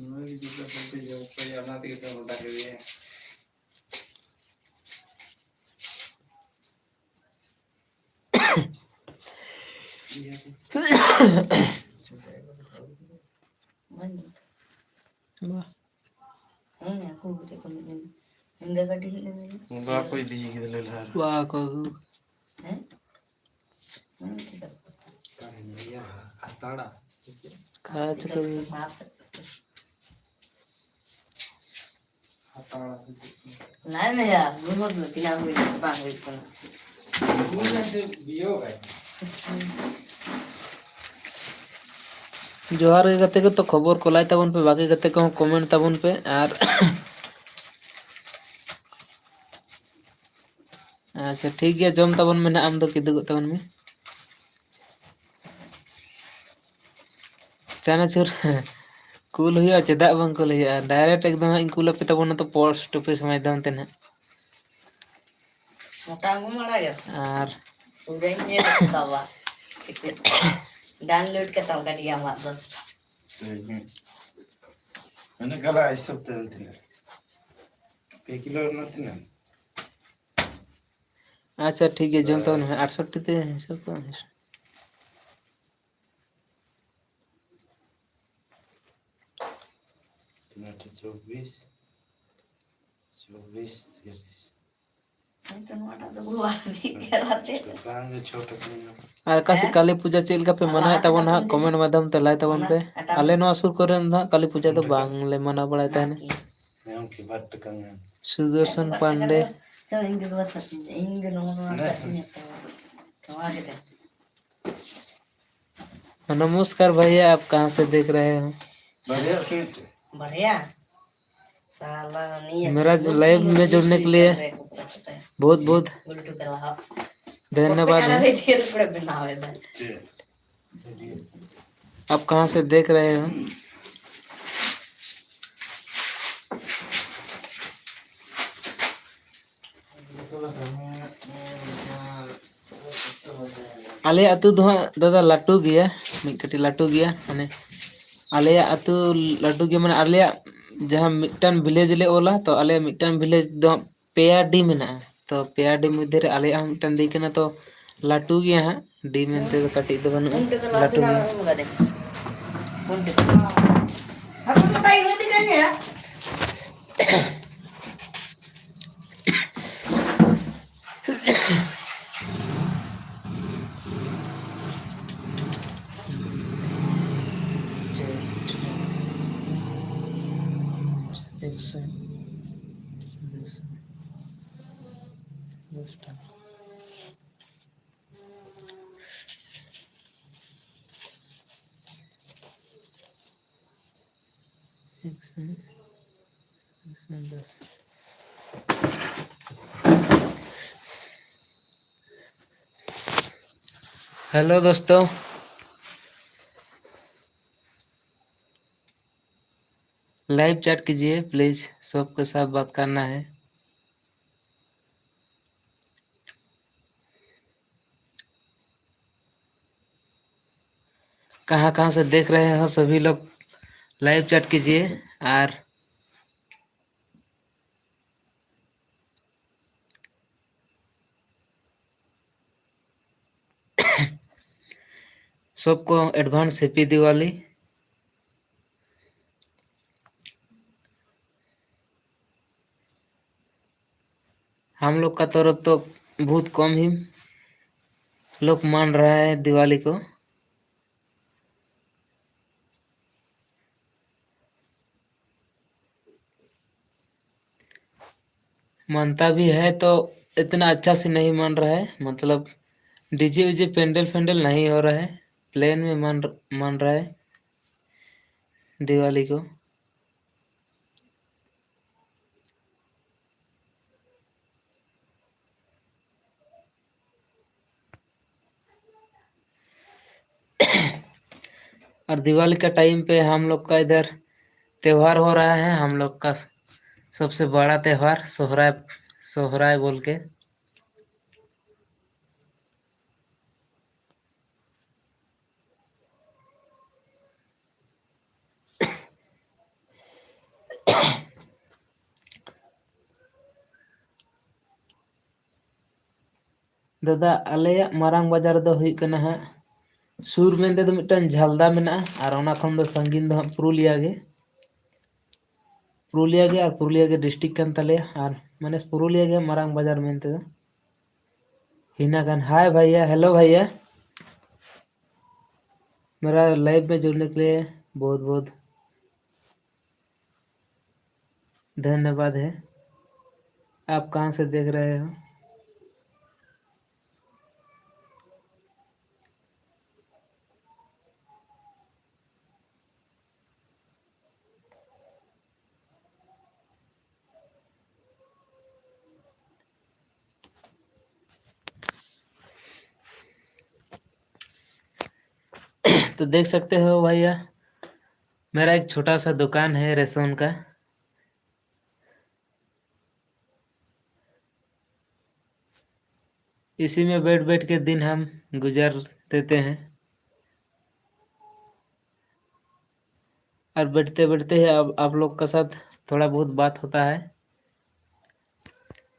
ᱱᱚᱣᱟ ᱜᱮ ᱡᱩᱫᱟᱹ ᱵᱷᱟᱵᱛᱮ ᱡᱚᱢ ᱠᱚ ᱦᱩᱭᱩᱜᱼᱟ, ᱚᱱᱟ ᱛᱮᱜᱮ ᱛᱚ ᱢᱚᱴᱟ ᱠᱟᱱᱟ᱾ ᱵᱟ᱾ ᱦᱮᱸ, ᱟᱠᱚ ᱠᱚ ᱪᱮᱫ ᱠᱚ ᱢᱮᱱᱟ? ᱤᱧ ᱫᱚ ᱠᱟᱹᱴᱤᱡ ᱦᱮᱡ ᱞᱮᱱ ᱜᱮ᱾ ᱵᱟᱠᱚ ᱤᱫᱤ ᱠᱮᱫᱟ ᱞᱮ ᱞᱟᱦᱟ ᱨᱮ᱾ ᱵᱟᱠᱚ ᱟᱹᱜᱩ᱾ ᱦᱮᱸ? ᱦᱮᱸ, ᱪᱮᱫᱟᱜ? ᱤᱭᱟᱹ, ᱦᱟᱛᱟᱲᱟ᱾ ᱠᱷᱟᱪ ᱠᱚ᱾ ᱞᱟᱭ ᱢᱮ ᱭᱟ, ᱜᱩᱱ ᱢᱚᱛ ᱢᱮ, ᱛᱤᱱᱟᱹᱜ ᱦᱩᱭ ᱠᱟᱱᱟ, ᱵᱟᱝ ᱦᱩᱭ ᱠᱟᱱᱟ᱾ ᱡᱚᱦᱟᱨ ᱜᱮ ᱜᱟᱛᱮ ᱠᱚ, ᱛᱚ ᱠᱷᱚᱵᱚᱨ ᱠᱚ ᱞᱟᱭ ᱛᱟᱵᱚᱱ ᱯᱮ, ᱵᱟᱠᱤ ᱜᱟᱛᱮ ᱠᱚᱦᱚᱸ ᱠᱚᱢᱮᱱᱴ ᱛᱟᱵᱚᱱ ᱯᱮ, ᱟᱨ ᱟᱪᱪᱷᱟ, ᱴᱷᱤᱠ ᱜᱮᱭᱟ, ᱡᱚᱢ ᱛᱟᱵᱚᱱ ᱢᱮ ᱱᱟᱦᱟᱜ, ᱟᱢ ᱫᱚ ᱠᱤᱫᱩᱵᱚᱜ ᱛᱟᱵᱚᱱ ᱢᱮ᱾ ᱪᱟᱱᱟᱪᱩᱨ ᱠᱩᱞ ᱦᱩᱭᱩᱜᱼᱟ, ᱪᱮᱫᱟᱜ ᱵᱟᱝ ᱠᱩᱞ ᱦᱩᱭᱩᱜᱼᱟ? ᱰᱟᱭᱨᱮᱠᱴ ᱮᱠᱫᱚᱢ ᱦᱟᱸᱜ ᱤᱧ ᱠᱩᱞ ᱟᱯᱮ ᱛᱟᱵᱚᱱᱟ ᱛᱚ, ᱯᱳᱥᱴ ᱚᱯᱷᱤᱥ ᱢᱟᱫᱽᱫᱷᱚᱢ ᱛᱮ ᱱᱟᱦᱟᱜ᱾ ᱢᱚᱴᱟ ᱟᱹᱜᱩ ᱢᱟᱲᱟ ᱜᱮ᱾ ᱟᱨ ᱯᱩᱨᱟᱹᱧ ᱧᱮᱞ ᱠᱮᱫᱟ ᱵᱟ᱾ ᱰᱟᱣᱩᱱᱞᱳᱰ ᱠᱟᱛᱟᱢ ᱜᱟᱹᱰᱤ ᱟᱢᱟᱜ ᱫᱚ᱾ ᱢᱟᱱᱮ ᱜᱟᱞᱟ ᱦᱤᱥᱟᱹᱵ ᱛᱮ ᱛᱤᱱᱟᱹᱜ? ᱯᱮ ᱠᱤᱞᱳ ᱨᱮᱱᱟᱜ ᱛᱤᱱᱟᱹᱜ? ᱟᱪᱪᱷᱟ, ᱴᱷᱤᱠ ᱜᱮᱭᱟ, ᱡᱚᱢ ᱛᱟᱵᱚᱱ ᱢᱮ᱾ ᱟᱴᱥᱚᱴᱴᱤ ᱛᱮ ᱦᱤᱥᱟᱹᱵ ᱛᱟᱵᱚᱱ ᱢᱮ᱾ ᱛᱤᱱᱟᱹᱜ ᱴᱷᱤᱠ? ᱪᱚᱵᱵᱤᱥ, ᱪᱚᱵᱵᱤᱥ, ᱛᱤᱨᱤᱥ᱾ ᱦᱳᱭᱛᱚ ᱱᱚᱣᱟᱴᱟᱜ ᱫᱚ ᱵᱟᱹᱧ ᱟᱨ ᱚᱠᱟ ᱥᱮᱫ ᱠᱟᱹᱞᱤ ᱯᱩᱡᱟᱹ ᱪᱮᱫ ᱞᱮᱠᱟ ᱯᱮ ᱢᱟᱱᱟᱣᱮᱫ ᱛᱟᱵᱚᱱᱟ ᱦᱟᱸᱜ? ᱠᱚᱢᱮᱱᱴ ᱢᱟᱫᱽᱫᱷᱚᱢ ᱛᱮ ᱞᱟᱹᱭ ᱛᱟᱵᱚᱱ ᱯᱮ᱾ ᱟᱞᱮ ᱱᱚᱣᱟ ᱥᱩᱨ ᱠᱚᱨᱮ ᱫᱚ ᱦᱟᱸᱜ ᱠᱟᱹᱞᱤ ᱯᱩᱡᱟᱹ ᱫᱚ ᱵᱟᱝᱞᱮ ᱢᱟᱱᱟᱣ ᱵᱟᱲᱟᱭ ᱛᱟᱦᱮᱱᱟ᱾ ᱥᱩᱫᱚᱨᱥᱚᱱ ᱯᱟᱱᱰᱮ᱾ ᱱᱚᱢᱚᱥᱠᱟᱨ ᱵᱷᱟᱭᱭᱟ, ᱟᱯ ᱠᱟᱦᱟᱸ ᱥᱮ ᱫᱮᱠᱷ ᱨᱟᱦᱮ ᱦᱳ? ᱵᱟᱨᱭᱟ ᱥᱮ ᱢᱤᱫᱴᱮᱡ? ᱵᱟᱨᱭᱟ? ᱥᱟᱞᱟ ᱱᱤᱭᱟᱹ ᱢᱮᱨᱟ ᱞᱟᱭᱤᱵᱷ ᱢᱮ ᱡᱩᱲᱱᱮ ᱠᱮ ᱞᱤᱭᱮ ᱵᱚᱦᱩᱛ ᱵᱚᱦᱩᱛ ᱜᱩᱞᱴᱩ ᱠᱟᱞᱟ ᱦᱚ᱾ ᱫᱷᱚᱱᱭᱚᱵᱟᱫ ᱦᱮ᱾ ᱪᱮᱫ? ᱟᱯ ᱠᱟᱦᱟᱸ ᱥᱮ ᱫᱮᱠᱷ ᱨᱟᱦᱮ ᱦᱳ? ᱟᱞᱮᱭᱟᱜ ᱟᱹᱛᱩ ᱫᱚ ᱦᱟᱸᱜ ᱫᱟᱫᱟ ᱞᱟᱹᱴᱩ ᱜᱮᱭᱟ, ᱢᱤᱫ ᱠᱟᱹᱴᱤᱡ ᱞᱟᱹᱴᱩ ᱜᱮᱭᱟ, ᱢᱟᱱᱮ ᱟᱞᱮᱭᱟᱜ ᱟᱹᱛᱩ ᱞᱟᱹᱴᱩ ᱜᱮᱭᱟ, ᱢᱟᱱᱮ ᱟᱞᱮᱭᱟᱜ ᱡᱟᱦᱟᱸ ᱢᱤᱫᱴᱟᱝ ᱵᱷᱤᱞᱮᱡᱽ ᱞᱮ ᱚᱞᱟ, ᱛᱚ ᱟᱞᱮᱭᱟᱜ ᱢᱤᱫᱴᱟᱝ ᱵᱷᱤᱞᱮᱡᱽ ᱫᱚ ᱦᱟᱸᱜ ᱯᱮᱭᱟ ᱰᱤ ᱢᱮᱱᱟᱜᱼᱟ᱾ ᱛᱚ ᱯᱮᱭᱟ ᱰᱤ ᱢᱚᱫᱽᱫᱷᱮ ᱨᱮ ᱟᱞᱮᱭᱟᱜ ᱦᱚᱸ ᱢᱤᱫᱴᱟᱝ ᱰᱤ ᱠᱟᱱᱟ, ᱛᱚ ᱞᱟᱹᱴᱩ ᱜᱮᱭᱟ ᱦᱟᱸᱜ, ᱰᱤ ᱢᱮᱱᱛᱮ ᱫᱚ ᱠᱟᱹᱴᱤᱡ ᱫᱚ ᱵᱟᱹᱱᱩᱜᱼᱟ, ᱞᱟᱹᱴᱩ ᱜᱮᱭᱟ᱾ ᱮᱠᱥᱚ, ᱮᱠᱥᱚ ᱫᱚᱥ᱾ हेलो दोस्तों, लाइव चैट कीजिए प्लीज, सबके साथ बात करना है। कहाँ कहाँ से देख रहे हो सभी लोग, लाइव चैट कीजिए। और सबको एडवांस हैप्पी दिवाली। हम लोग का तरफ तो बहुत कम ही लोग मान रहा है दिवाली को। मानता भी है तो इतना अच्छा से नहीं मान रहा है, मतलब डीजे वीजे, पेंडल फेंडल नहीं हो रहा है, प्लेन में मान मान रहा है दिवाली को। और दिवाली का टाइम पे हम लोग का इधर त्यौहार हो रहा है, हम लोग का सबसे बड़ा त्यौहार सोहराय, सोहराय बोल के। ᱫᱟᱫᱟ, ᱟᱞᱮᱭᱟᱜ ᱢᱟᱨᱟᱝ ᱵᱟᱡᱟᱨ ᱫᱚ ᱦᱩᱭᱩᱜ ᱠᱟᱱᱟ ᱦᱟᱸᱜ, ᱥᱩᱨ ᱢᱮᱱᱛᱮ ᱫᱚ ᱢᱤᱫᱴᱟᱝ ᱡᱷᱟᱞᱫᱟ ᱢᱮᱱᱟᱜᱼᱟ, ᱟᱨ ᱚᱱᱟ ᱠᱷᱚᱱ ᱫᱚ ᱥᱟᱺᱜᱤᱧ ᱫᱚ ᱦᱟᱸᱜ ᱯᱩᱨᱩᱞᱤᱭᱟ ᱜᱮ᱾ ᱯᱩᱨᱩᱞᱤᱭᱟ ᱜᱮ, ᱟᱨ ᱯᱩᱨᱩᱞᱤᱭᱟ ᱜᱮ ᱰᱤᱥᱴᱨᱤᱠᱴ ᱠᱟᱱ ᱛᱟᱞᱮᱭᱟ, ᱟᱨ ᱢᱟᱱᱮ ᱯᱩᱨᱩᱞᱤᱭᱟ ᱜᱮ ᱢᱟᱨᱟᱝ ᱵᱟᱡᱟᱨ ᱢᱮᱱᱛᱮ ᱫᱚ᱾ ᱦᱤᱱᱟ ᱠᱷᱟᱱ, ᱦᱟᱭ ᱵᱷᱟᱭᱭᱟ, ᱦᱮᱞᱳ ᱵᱷᱟᱭᱭᱟ᱾ मेरा लाइव में जुड़ने के लिए बहुत बहुत धन्यवाद है। आप कहाँ से देख रहे हो? तो देख सकते हो भैया, मेरा एक छोटा सा दुकान है रेशोन का। इसी में बैठ बैठ के दिन हम गुजार देते हैं। और बैठते बैठते ही आप, आप लोग का साथ थोड़ा बहुत बात होता है,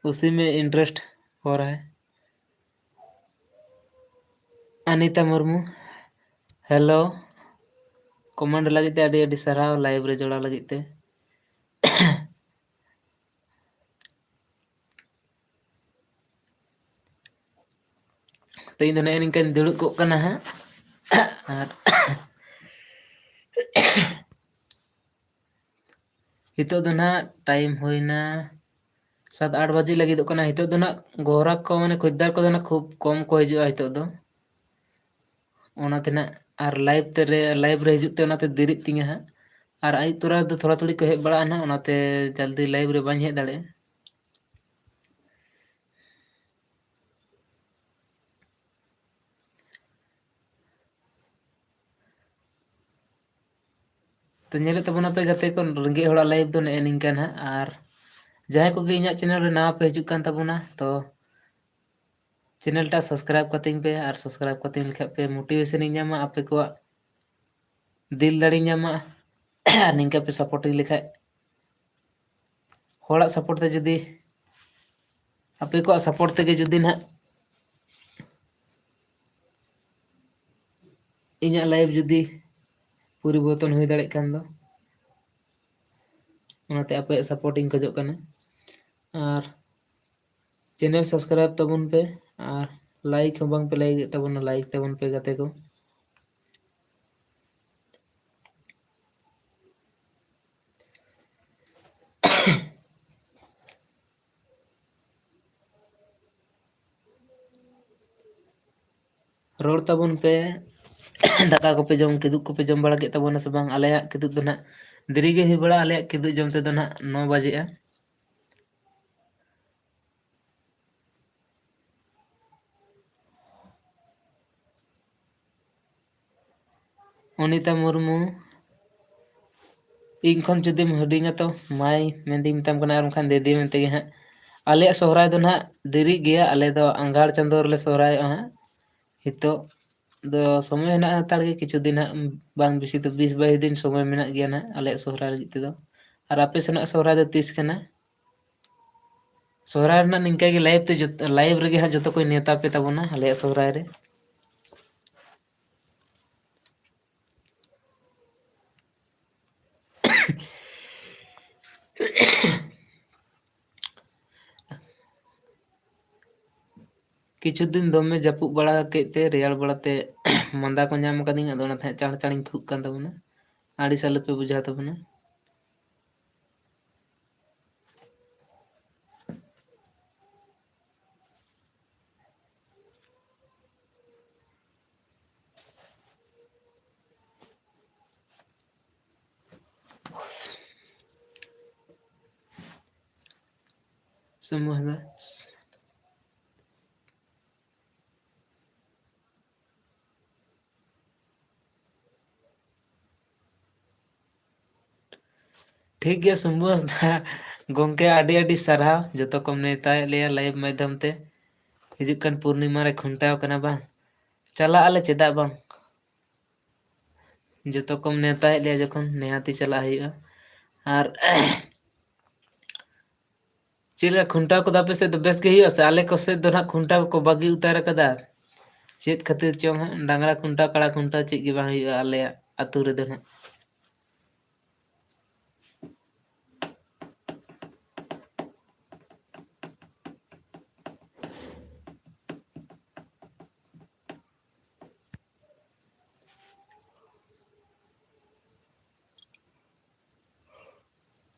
उसी में इंटरेस्ट हो रहा है। अनिता मुर्मू, हेलो। ᱠᱚᱢᱮᱱᱴ ᱞᱟᱹᱜᱤᱫ ᱛᱮ ᱟᱹᱰᱤ ᱟᱹᱰᱤ ᱥᱟᱨᱦᱟᱣ, ᱞᱟᱭᱤᱵᱷ ᱨᱮ ᱡᱚᱲᱟᱣ ᱞᱟᱹᱜᱤᱫ ᱛᱮ᱾ ᱛᱚ, ᱤᱧ ᱫᱚ ᱱᱮᱜᱼᱮ ᱱᱤᱝᱠᱟᱹᱧ ᱫᱩᱲᱩᱵ ᱠᱚᱜ ᱠᱟᱱᱟ ᱦᱟᱸᱜ᱾ ᱟᱨ ᱱᱤᱛᱚᱜ ᱫᱚ ᱱᱟᱦᱟᱜ ᱴᱟᱭᱤᱢ ᱦᱩᱭᱱᱟ ᱥᱟᱛ ᱟᱴ ᱵᱟᱡᱮ ᱞᱟᱹᱜᱤᱫᱚᱜ ᱠᱟᱱᱟ᱾ ᱱᱤᱛᱚᱜ ᱫᱚ ᱱᱟᱦᱟᱜ ᱜᱚᱦᱨᱟᱠ ᱠᱚ, ᱢᱟᱱᱮ ᱠᱷᱩᱡᱽᱫᱟᱨ ᱠᱚᱫᱚ ᱱᱟᱦᱟᱜ ᱠᱷᱩᱵ ᱠᱚᱢ ᱠᱚ ᱦᱤᱡᱩᱜᱼᱟ ᱱᱤᱛᱚᱜ ᱫᱚ᱾ ᱚᱱᱟᱛᱮ ᱱᱟᱦᱟᱜ ᱟᱨ ᱞᱟᱭᱤᱵᱷ ᱛᱮ ᱨᱮ, ᱞᱟᱭᱤᱵᱷ ᱨᱮ ᱦᱤᱡᱩᱜ ᱛᱮ ᱚᱱᱟᱛᱮ ᱫᱮᱨᱤᱜ ᱛᱤᱧᱟᱹ ᱦᱟᱸᱜ᱾ ᱟᱨ ᱟᱹᱭᱩᱵ ᱛᱚᱨᱟ ᱫᱚ ᱛᱷᱚᱲᱟ ᱛᱷᱩᱲᱤ ᱠᱚ ᱦᱮᱡ ᱵᱟᱲᱟᱜᱼᱟ ᱱᱟᱦᱟᱜ, ᱚᱱᱟᱛᱮ ᱡᱚᱞᱫᱤ ᱞᱟᱭᱤᱵᱷ ᱨᱮ ᱵᱟᱹᱧ ᱦᱮᱡ ᱫᱟᱲᱮᱭᱟᱜᱼᱟ᱾ ᱛᱚ, ᱧᱮᱞᱮᱫ ᱛᱟᱵᱚᱱᱟᱯᱮ ᱜᱟᱛᱮ ᱠᱚ, ᱨᱮᱸᱜᱮᱡ ᱦᱚᱲᱟᱜ ᱞᱟᱭᱤᱵᱷ ᱫᱚ ᱱᱮᱜᱼᱮ ᱱᱤᱝᱠᱟ ᱱᱟᱦᱟᱜ᱾ ᱟᱨ ᱡᱟᱦᱟᱸᱭ ᱠᱚᱜᱮ ᱤᱧᱟᱹᱜ ᱪᱮᱱᱮᱞ ᱨᱮ ᱱᱟᱣᱟ ᱯᱮ ᱦᱤᱡᱩᱜ ᱠᱟᱱ ᱛᱟᱵᱚᱱᱟ, ᱛᱚ ᱪᱮᱱᱮᱞ ᱴᱟᱜ ᱥᱟᱵᱥᱠᱨᱟᱭᱤᱵ ᱠᱟᱹᱛᱤᱧ ᱯᱮ, ᱟᱨ ᱥᱟᱵᱥᱠᱨᱟᱭᱤᱵ ᱠᱟᱹᱛᱤᱧ ᱞᱮᱠᱷᱟᱡ ᱯᱮ ᱢᱳᱴᱤᱵᱷᱮᱥᱚᱱ ᱤᱧ ᱧᱟᱢᱟ ᱟᱯᱮ ᱠᱚᱣᱟᱜ ᱫᱤᱞ ᱫᱟᱲᱮᱧ ᱧᱟᱢᱟ᱾ ᱟᱨ ᱱᱤᱝᱠᱟ ᱯᱮ ᱥᱟᱯᱳᱨᱴᱤᱧ ᱞᱮᱠᱷᱟᱡ, ᱦᱚᱲᱟᱜ ᱥᱟᱯᱳᱨᱴ ᱛᱮ ᱡᱩᱫᱤ, ᱟᱯᱮ ᱠᱚᱣᱟᱜ ᱥᱟᱯᱳᱨᱴ ᱛᱮᱜᱮ ᱡᱩᱫᱤ ᱱᱟᱦᱟᱜ ᱤᱧᱟᱹᱜ ᱞᱟᱭᱤᱯᱷ ᱡᱩᱫᱤ ᱯᱚᱨᱤᱵᱚᱨᱛᱚᱱ ᱦᱩᱭ ᱫᱟᱲᱮᱭᱟᱜ ᱠᱷᱟᱱ ᱫᱚ, ᱚᱱᱟᱛᱮ ᱟᱯᱮᱭᱟᱜ ᱥᱟᱯᱳᱨᱴ ᱤᱧ ᱠᱷᱚᱡᱚᱜ ᱠᱟᱱᱟ᱾ ᱟᱨ ᱪᱮᱱᱮᱞ ᱥᱟᱵᱥᱠᱨᱟᱭᱤᱵ ᱛᱟᱵᱚᱱ ᱯᱮ, ᱟᱨ ᱞᱟᱭᱤᱠ ᱦᱚᱸ ᱵᱟᱝ ᱯᱮ ᱞᱟᱭᱤᱠ ᱮᱫ ᱛᱟᱵᱚᱱᱟ, ᱞᱟᱭᱤᱠ ᱛᱟᱵᱚᱱ ᱯᱮ ᱜᱟᱛᱮ ᱠᱚ᱾ ᱨᱚᱲ ᱛᱟᱵᱚᱱ ᱯᱮ, ᱫᱟᱠᱟ ᱠᱚᱯᱮ ᱡᱚᱢ, ᱠᱤᱫᱩᱵ ᱠᱚᱯᱮ ᱡᱚᱢ ᱵᱟᱲᱟ ᱠᱮᱫ ᱛᱟᱵᱚᱱᱟ ᱥᱮ ᱵᱟᱝ? ᱟᱞᱮᱭᱟᱜ ᱠᱤᱫᱩᱵ ᱫᱚ ᱱᱟᱦᱟᱜ ᱫᱮᱨᱤ ᱜᱮ ᱦᱩᱭ ᱵᱟᱲᱟᱜᱼᱟ, ᱟᱞᱮᱭᱟᱜ ᱠᱤᱫᱩᱵ ᱡᱚᱢ ᱛᱮᱫᱚ ᱱᱟᱦᱟᱜ ᱱᱚ ᱵᱟᱡᱮᱜᱼᱟ᱾ ᱚᱱᱤᱛᱟ ᱢᱩᱨᱢᱩ, ᱤᱧ ᱠᱷᱚᱱ ᱡᱩᱫᱤᱢ ᱦᱩᱰᱤᱧᱟ ᱛᱚ ᱢᱟᱹᱭ ᱢᱮᱱᱛᱮᱧ ᱢᱮᱛᱟᱢ ᱠᱟᱱᱟ, ᱟᱨ ᱵᱟᱝᱠᱷᱟᱱ ᱫᱤᱫᱤ ᱢᱮᱱᱛᱮ ᱜᱮ ᱦᱟᱸᱜ᱾ ᱟᱞᱮᱭᱟᱜ ᱥᱚᱦᱨᱟᱭ ᱫᱚ ᱱᱟᱦᱟᱜ ᱫᱮᱨᱤᱜ ᱜᱮᱭᱟ, ᱟᱞᱮ ᱫᱚ ᱟᱸᱜᱷᱟᱲ ᱪᱟᱸᱫᱳ ᱨᱮᱞᱮ ᱥᱚᱦᱨᱟᱭᱚᱜᱼᱟ ᱦᱟᱸᱜ᱾ ᱱᱤᱛᱚᱜ ᱫᱚ ᱥᱚᱢᱚᱭ ᱦᱮᱱᱟᱜ ᱦᱟᱛᱟᱲ ᱜᱮ ᱠᱤᱪᱷᱩ ᱫᱤᱱ ᱦᱟᱸᱜ, ᱵᱟᱝ ᱵᱮᱥᱤ ᱫᱚ ᱵᱤᱥ ᱵᱟᱭᱤᱥ ᱫᱤᱱ ᱥᱚᱢᱚᱭ ᱢᱮᱱᱟᱜ ᱜᱮᱭᱟ ᱱᱟᱦᱟᱜ ᱟᱞᱮᱭᱟᱜ ᱥᱚᱦᱨᱟᱭ ᱞᱟᱹᱜᱤᱫ ᱛᱮᱫᱚ᱾ ᱟᱨ ᱟᱯᱮ ᱥᱮᱱᱟᱜ ᱥᱚᱦᱨᱟᱭ ᱫᱚ ᱛᱤᱥ ᱠᱟᱱᱟ? ᱥᱚᱦᱨᱟᱭ ᱨᱮᱱᱟᱜ ᱱᱤᱝᱠᱟᱹ ᱜᱮ live ᱛᱮ ᱡᱚᱛ-, live ᱨᱮᱜᱮ ᱦᱟᱸᱜ ᱡᱚᱛᱚ ᱠᱚᱧ ᱱᱮᱣᱛᱟ ᱯᱮ ᱛᱟᱵᱚᱱᱟ ᱟᱞᱮᱭᱟᱜ ᱥᱚᱦᱨᱟᱭ ᱨᱮ᱾ ᱠᱤᱪᱷᱩ ᱫᱤᱱ ᱫᱚᱢᱮ ᱡᱟᱹᱯᱩᱫ ᱵᱟᱲᱟ ᱠᱮᱫ ᱛᱮ ᱨᱮᱭᱟᱲ ᱵᱟᱲᱟᱛᱮ ᱢᱟᱸᱫᱟ ᱠᱚ ᱧᱟᱢ ᱟᱠᱟᱫᱤᱧᱟ, ᱟᱫᱚ ᱚᱱᱟᱛᱮ ᱦᱟᱸᱜ ᱪᱟᱲ ᱪᱟᱲᱤᱧ ᱠᱷᱩᱜ ᱠᱟᱱ ᱛᱟᱵᱚᱱᱟ, ᱟᱹᱲᱤᱥ ᱟᱞᱚᱯᱮ ᱵᱩᱡᱷᱟᱹᱣ ᱛᱟᱵᱚᱱᱟ᱾ ᱥᱚᱢᱵᱷᱩ ᱦᱟᱸᱥᱫᱟ᱾ ᱴᱷᱤᱠ ᱜᱮᱭᱟ ᱥᱚᱢᱵᱷᱩ ᱦᱟᱸᱥᱫᱟ, ᱜᱚᱢᱠᱮ ᱟᱹᱰᱤ ᱟᱹᱰᱤ ᱥᱟᱨᱦᱟᱣ, ᱡᱚᱛᱚ ᱠᱚᱢ ᱱᱮᱣᱛᱟᱭᱮᱫ ᱞᱮᱭᱟ live ᱢᱟᱫᱽᱫᱷᱚᱢ ᱛᱮ᱾ ᱦᱤᱡᱩᱜ ᱠᱟᱱ ᱯᱩᱨᱱᱤᱢᱟ ᱨᱮ ᱠᱷᱩᱱᱴᱟᱹᱣ ᱠᱟᱱᱟ ᱵᱟᱝ? ᱪᱟᱞᱟᱜ ᱟᱞᱮ, ᱪᱮᱫᱟᱜ ᱵᱟᱝ? ᱡᱚᱛᱚ ᱠᱚᱢ ᱱᱮᱣᱛᱟᱭᱮᱫ ᱞᱮᱭᱟ ᱡᱚᱠᱷᱚᱱ, ᱱᱤᱦᱟᱹᱛᱤ ᱪᱟᱞᱟᱜ ᱦᱩᱭᱩᱜᱼᱟ᱾ ᱟᱨ ᱪᱮᱫ ᱞᱮᱠᱟ ᱠᱷᱩᱱᱴᱟᱹᱣ ᱠᱚᱫᱚ ᱟᱯᱮ ᱥᱮᱫ ᱫᱚ ᱵᱮᱥ ᱜᱮ ᱦᱩᱭᱩᱜᱼᱟ ᱥᱮ? ᱟᱞᱮ ᱠᱚ ᱥᱮᱫ ᱫᱚ ᱱᱟᱦᱟᱜ ᱠᱷᱩᱱᱴᱟᱹᱣ ᱠᱚᱠᱚ ᱵᱟᱹᱜᱤ ᱩᱛᱟᱹᱨ ᱟᱠᱟᱫᱟ᱾ ᱪᱮᱫ ᱠᱷᱟᱹᱛᱤᱨ ᱪᱚᱝ ᱦᱟᱸᱜ, ᱰᱟᱝᱨᱟ ᱠᱷᱩᱱᱴᱟᱹᱣ, ᱠᱟᱲᱟ ᱠᱷᱩᱱᱴᱟᱹᱣ ᱪᱮᱫ ᱜᱮ ᱵᱟᱝ ᱦᱩᱭᱩᱜᱼᱟ ᱟᱞᱮᱭᱟᱜ ᱟᱹᱛᱩ ᱨᱮᱫᱚ ᱱᱟᱦᱟᱜ᱾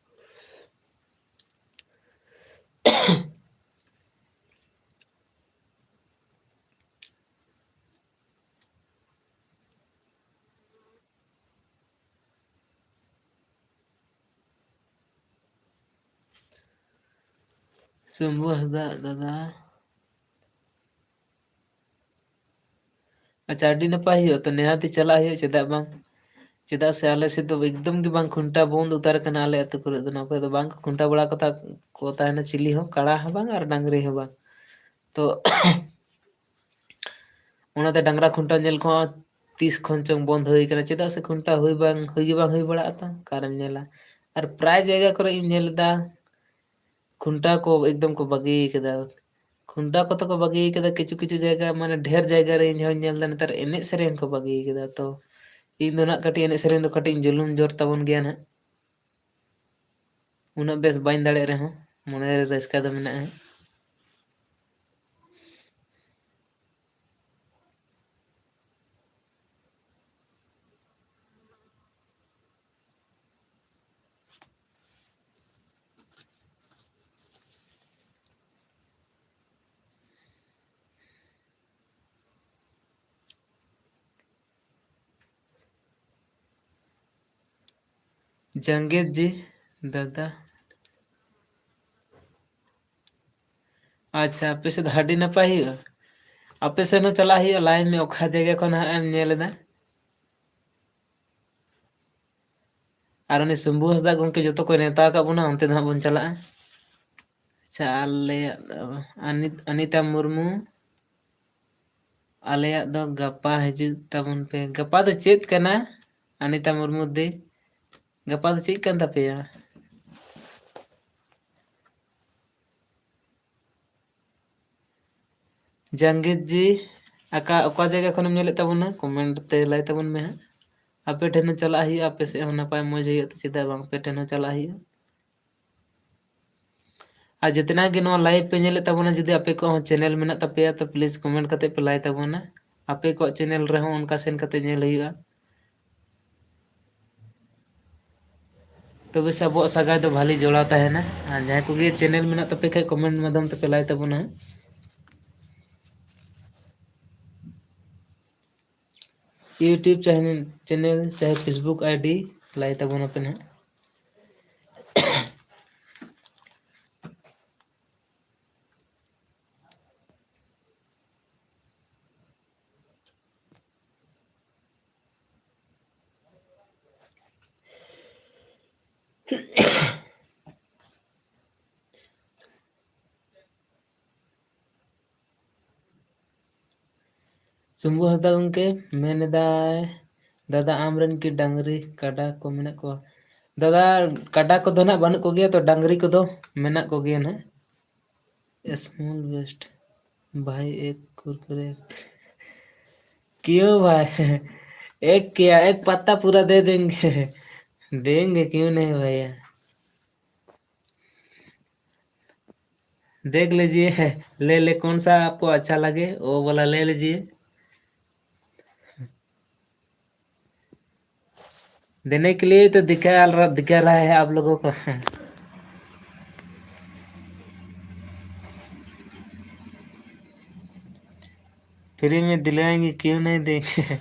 ᱥᱚᱢᱵᱷᱩ ᱦᱟᱸᱥᱫᱟ ᱫᱟᱫᱟ᱾ ᱟᱪᱪᱷᱟ, ᱟᱹᱰᱤ ᱱᱟᱯᱟᱭ ᱦᱩᱭᱩᱜᱼᱟ᱾ ᱛᱚ ᱱᱤᱦᱟᱹᱛᱤ ᱪᱟᱞᱟᱜ ᱦᱩᱭᱩᱜᱼᱟ, ᱪᱮᱫᱟᱜ ᱵᱟᱝ? ᱪᱮᱫᱟᱜ ᱥᱮ ᱟᱞᱮ ᱥᱮᱫ ᱫᱚ ᱮᱠᱫᱚᱢ ᱜᱮ ᱵᱟᱝ ᱠᱷᱩᱱᱴᱟᱹᱣ ᱵᱚᱱᱫ ᱩᱛᱟᱹᱨ ᱟᱠᱟᱱᱟ᱾ ᱟᱞᱮ ᱟᱹᱛᱩ ᱠᱚᱨᱮ ᱫᱚ ᱱᱚᱝᱠᱟ ᱫᱚ ᱵᱟᱝ ᱠᱚ ᱠᱷᱩᱱᱴᱟᱹᱣ ᱵᱟᱲᱟ ᱠᱚᱛᱟ ᱠᱚ ᱛᱟᱦᱮᱱᱟ ᱪᱤᱞᱤ ᱦᱚᱸ, ᱠᱟᱲᱟ ᱦᱚᱸ ᱵᱟᱝ ᱟᱨ ᱰᱟᱝᱨᱤ ᱦᱚᱸ ᱵᱟᱝ᱾ ᱛᱚ ᱚᱱᱟᱛᱮ ᱰᱟᱝᱨᱟ ᱠᱷᱩᱱᱴᱟᱹᱣ ᱧᱮᱞ ᱠᱚᱦᱚᱸ ᱛᱤᱥ ᱠᱷᱚᱱ ᱪᱚᱝ ᱵᱚᱱᱫ ᱦᱩᱭ ᱟᱠᱟᱱᱟ, ᱪᱮᱫᱟᱜ ᱥᱮ ᱠᱷᱩᱱᱴᱟᱹᱣ ᱦᱩᱭ ᱵᱟᱝ, ᱦᱩᱭ ᱜᱮ ᱵᱟᱝ ᱦᱩᱭ ᱵᱟᱲᱟᱜᱼᱟ᱾ ᱛᱚ ᱚᱠᱟᱨᱮᱢ ᱧᱮᱞᱟ? ᱟᱨ ᱯᱨᱟᱭ ᱡᱟᱭᱜᱟ ᱠᱚᱨᱮ ᱤᱧ ᱧᱮᱞ ᱮᱫᱟ, ᱠᱷᱩᱱᱴᱟᱹᱣ ᱠᱚ ᱮᱠᱫᱚᱢ ᱠᱚ ᱵᱟᱹᱜᱤ ᱠᱟᱫᱟ᱾ ᱠᱷᱩᱱᱴᱟᱹᱣ ᱠᱚᱛᱚ ᱠᱚ ᱵᱟᱹᱜᱤ ᱠᱟᱫᱟ ᱠᱤᱪᱷᱩ ᱠᱤᱪᱷᱩ ᱡᱟᱭᱜᱟ, ᱢᱟᱱᱮ ᱰᱷᱮᱨ ᱡᱟᱭᱜᱟ ᱨᱮ ᱤᱧ ᱦᱚᱸᱧ ᱧᱮᱞ ᱮᱫᱟ ᱱᱮᱛᱟᱨ ᱮᱱᱮᱡ ᱥᱮᱨᱮᱧ ᱠᱚ ᱵᱟᱹᱜᱤ ᱠᱟᱫᱟ᱾ ᱛᱚ ᱤᱧ ᱫᱚ ᱱᱟᱜ ᱠᱟᱹᱴᱤᱡ ᱮᱱᱮᱡ ᱥᱮᱨᱮᱧ ᱫᱚ ᱠᱟᱹᱴᱤᱡ ᱤᱧ ᱡᱩᱞᱩᱢ ᱡᱳᱨ ᱛᱟᱵᱚᱱ ᱜᱮᱭᱟ ᱱᱟᱜ᱾ ᱩᱱᱟᱹᱜ ᱵᱮᱥ ᱵᱟᱹᱧ ᱫᱟᱲᱮᱭᱟᱜ ᱨᱮᱦᱚᱸ ᱢᱚᱱᱮᱨᱮ ᱨᱟᱹᱥᱠᱟᱹ ᱫᱚ ᱢᱮᱱᱟᱜᱼᱟ᱾ ᱡᱟᱝᱜᱮᱫ ᱡᱤ ᱫᱟᱫᱟ᱾ ᱟᱪᱪᱷᱟ, ᱟᱯᱮ ᱥᱮᱫ ᱫᱚ ᱟᱹᱰᱤ ᱱᱟᱯᱟᱭ ᱦᱩᱭᱩᱜᱼᱟ᱾ ᱟᱯᱮ ᱥᱮᱫ ᱦᱚᱸ ᱪᱟᱞᱟᱜ ᱦᱩᱭᱩᱜᱼᱟ, ᱞᱟᱹᱭ ᱢᱮ ᱚᱠᱟ ᱡᱟᱭᱜᱟ ᱠᱷᱚᱱ ᱦᱟᱸᱜ ᱮᱢ ᱧᱮᱞ ᱮᱫᱟ᱾ ᱟᱨ ᱩᱱᱤ ᱥᱚᱢᱵᱷᱩ ᱦᱟᱸᱥᱫᱟ ᱜᱚᱢᱠᱮ ᱡᱚᱛᱚ ᱠᱚ ᱱᱮᱣᱛᱟ ᱟᱠᱟᱫ ᱵᱚᱱᱟ, ᱚᱱᱛᱮ ᱫᱚ ᱦᱟᱸᱜ ᱵᱚᱱ ᱪᱟᱞᱟᱜᱼᱟ᱾ ᱟᱪᱪᱷᱟ, ᱟᱞᱮᱭᱟᱜ ᱫᱚ ᱟᱱᱤᱛ-, ᱟᱱᱤᱛᱟ ᱢᱩᱨᱢᱩ, ᱟᱞᱮᱭᱟᱜ ᱫᱚ ᱜᱟᱯᱟ ᱦᱤᱡᱩᱜ ᱛᱟᱵᱚᱱ ᱯᱮ᱾ ᱜᱟᱯᱟ ᱫᱚ ᱪᱮᱫ ᱠᱟᱱᱟ, ᱟᱱᱤᱛᱟ ᱢᱩᱨᱢᱩ ᱫᱤ? ᱜᱟᱯᱟ ᱫᱚ ᱪᱮᱫ ᱠᱟᱱ ᱛᱟᱯᱮᱭᱟ? ᱡᱟᱝᱜᱤᱛ ᱡᱤ, ᱟᱠᱟ, ᱚᱠᱟ ᱡᱟᱭᱜᱟ ᱠᱷᱚᱱᱮᱢ ᱧᱮᱞᱮᱫ ᱛᱟᱵᱚᱱᱟ? ᱠᱚᱢᱮᱱᱴ ᱛᱮ ᱞᱟᱹᱭ ᱛᱟᱵᱚᱱ ᱢᱮ ᱦᱟᱸᱜ᱾ ᱟᱯᱮ ᱴᱷᱮᱱ ᱦᱚᱸ ᱪᱟᱞᱟᱜ ᱦᱩᱭᱩᱜᱼᱟ, ᱟᱯᱮ ᱥᱮᱫ ᱦᱚᱸ ᱱᱟᱯᱟᱭ ᱢᱚᱡᱽ ᱦᱩᱭᱩᱜᱼᱟ, ᱛᱚ ᱪᱮᱫᱟᱜ ᱵᱟᱝ? ᱟᱯᱮ ᱴᱷᱮᱱ ᱦᱚᱸ ᱪᱟᱞᱟᱜ ᱦᱩᱭᱩᱜᱼᱟ᱾ ᱟᱨ ᱡᱮᱛᱱᱟ ᱜᱮ ᱱᱚᱣᱟ live ᱯᱮ ᱧᱮᱞᱮᱫ ᱛᱟᱵᱚᱱᱟ, ᱡᱩᱫᱤ ᱟᱯᱮ ᱠᱚᱣᱟᱜ ᱦᱚᱸ channel ᱢᱮᱱᱟᱜ ᱛᱟᱯᱮᱭᱟ, ᱛᱚ please comment ᱠᱟᱛᱮ ᱯᱮ ᱞᱟᱹᱭ ᱛᱟᱵᱚᱱᱟ᱾ ᱟᱯᱮ ᱠᱚᱣᱟᱜ channel ᱨᱮᱦᱚᱸ ᱚᱱᱠᱟ ᱥᱮᱱ ᱠᱟᱛᱮ ᱧᱮᱞ ᱦᱩᱭᱩᱜᱼᱟ᱾ ᱛᱚᱵᱮ ᱥᱮ ᱟᱵᱚᱣᱟᱜ ᱥᱟᱹᱜᱟᱭ ᱫᱚ ᱵᱷᱟᱞᱮ ᱡᱚᱲᱟᱣ ᱛᱟᱦᱮᱱᱟ᱾ ᱟᱨ ᱡᱟᱦᱟᱸᱭ ᱠᱚᱜᱮ channel ᱢᱮᱱᱟᱜ ᱛᱟᱯᱮ ᱠᱷᱟᱡ, comment ᱢᱟᱫᱽᱫᱷᱚᱢ ᱛᱮᱯᱮ ᱞᱟᱹᱭ ᱛᱟᱵᱚᱱᱟ᱾ YouTube ᱪᱟᱦᱮ channel, ᱪᱟᱦᱮ Facebook ID ᱞᱟᱹᱭ ᱛᱟᱵᱚᱱᱟᱯᱮ ᱱᱟᱦᱟᱜ᱾ ᱛᱩᱢᱵᱩ ᱦᱟᱸᱥᱫᱟ ᱜᱚᱢᱠᱮ ᱢᱮᱱ ᱮᱫᱟᱭ, ᱫᱟᱫᱟ, ᱟᱢᱨᱮᱱ ᱠᱤ ᱰᱟᱝᱨᱤ ᱠᱟᱰᱟ ᱠᱚ ᱢᱮᱱᱟᱜ ᱠᱚᱣᱟ? ᱫᱟᱫᱟ, ᱠᱟᱰᱟ ᱠᱚᱫᱚ ᱱᱟᱜ ᱵᱟᱹᱱᱩᱜ ᱠᱚᱜᱮᱭᱟ, ᱛᱚ ᱰᱟᱝᱨᱤ ᱠᱚᱫᱚ ᱢᱮᱱᱟᱜ ᱠᱚᱜᱮᱭᱟ ᱱᱟᱜ᱾ Small best भाई, एक कुरकुरे। क्यों भाई? एक क्या, एक पत्ता पूरा दे देंगे। देंगे, क्यों नहीं भैया? देख लीजिए, ले ले, कौन सा आपको अच्छा लगे, वो वाला ले लीजिए। देने के लिए तो दिखा रहा, दिखा रहा है आप लोगों को। फ्री में दिलाएंगे, क्यों नहीं देंगे?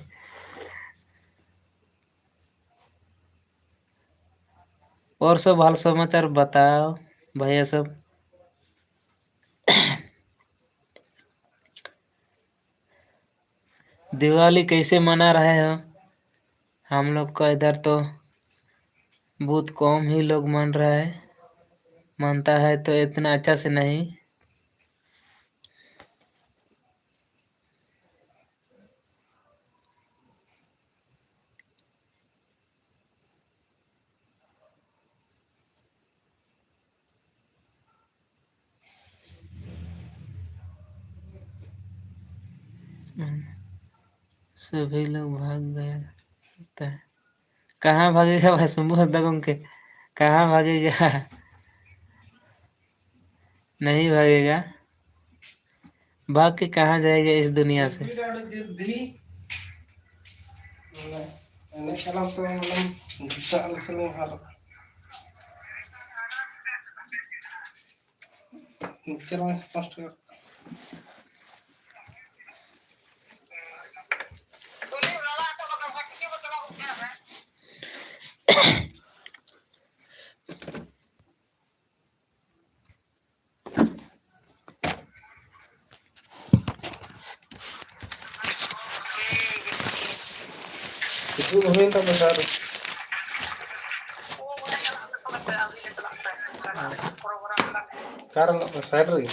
और सब हाल समाचार बताओ भैया सब। दिवाली कैसे मना रहे हो? हम लोग का इधर तो बहुत कम ही लोग मन रहा है, मानता है तो इतना अच्छा से नहीं। सभी लोग भाग गए लगता है। कहाँ भागेगा भाई शंभू हंसदा गंके? कहाँ भागेगा? नहीं भागेगा। भाग के कहाँ जाएगा इस दुनिया से? ᱤᱛᱩᱫ ᱦᱩᱭᱮᱱ ᱛᱟᱢᱟ ᱥᱟᱨ᱾ ᱚᱠᱟᱨᱮ ᱢᱮᱱᱟᱜ ᱢᱮᱭᱟ? ᱥᱟᱭᱤᱰ ᱨᱮᱜᱮ?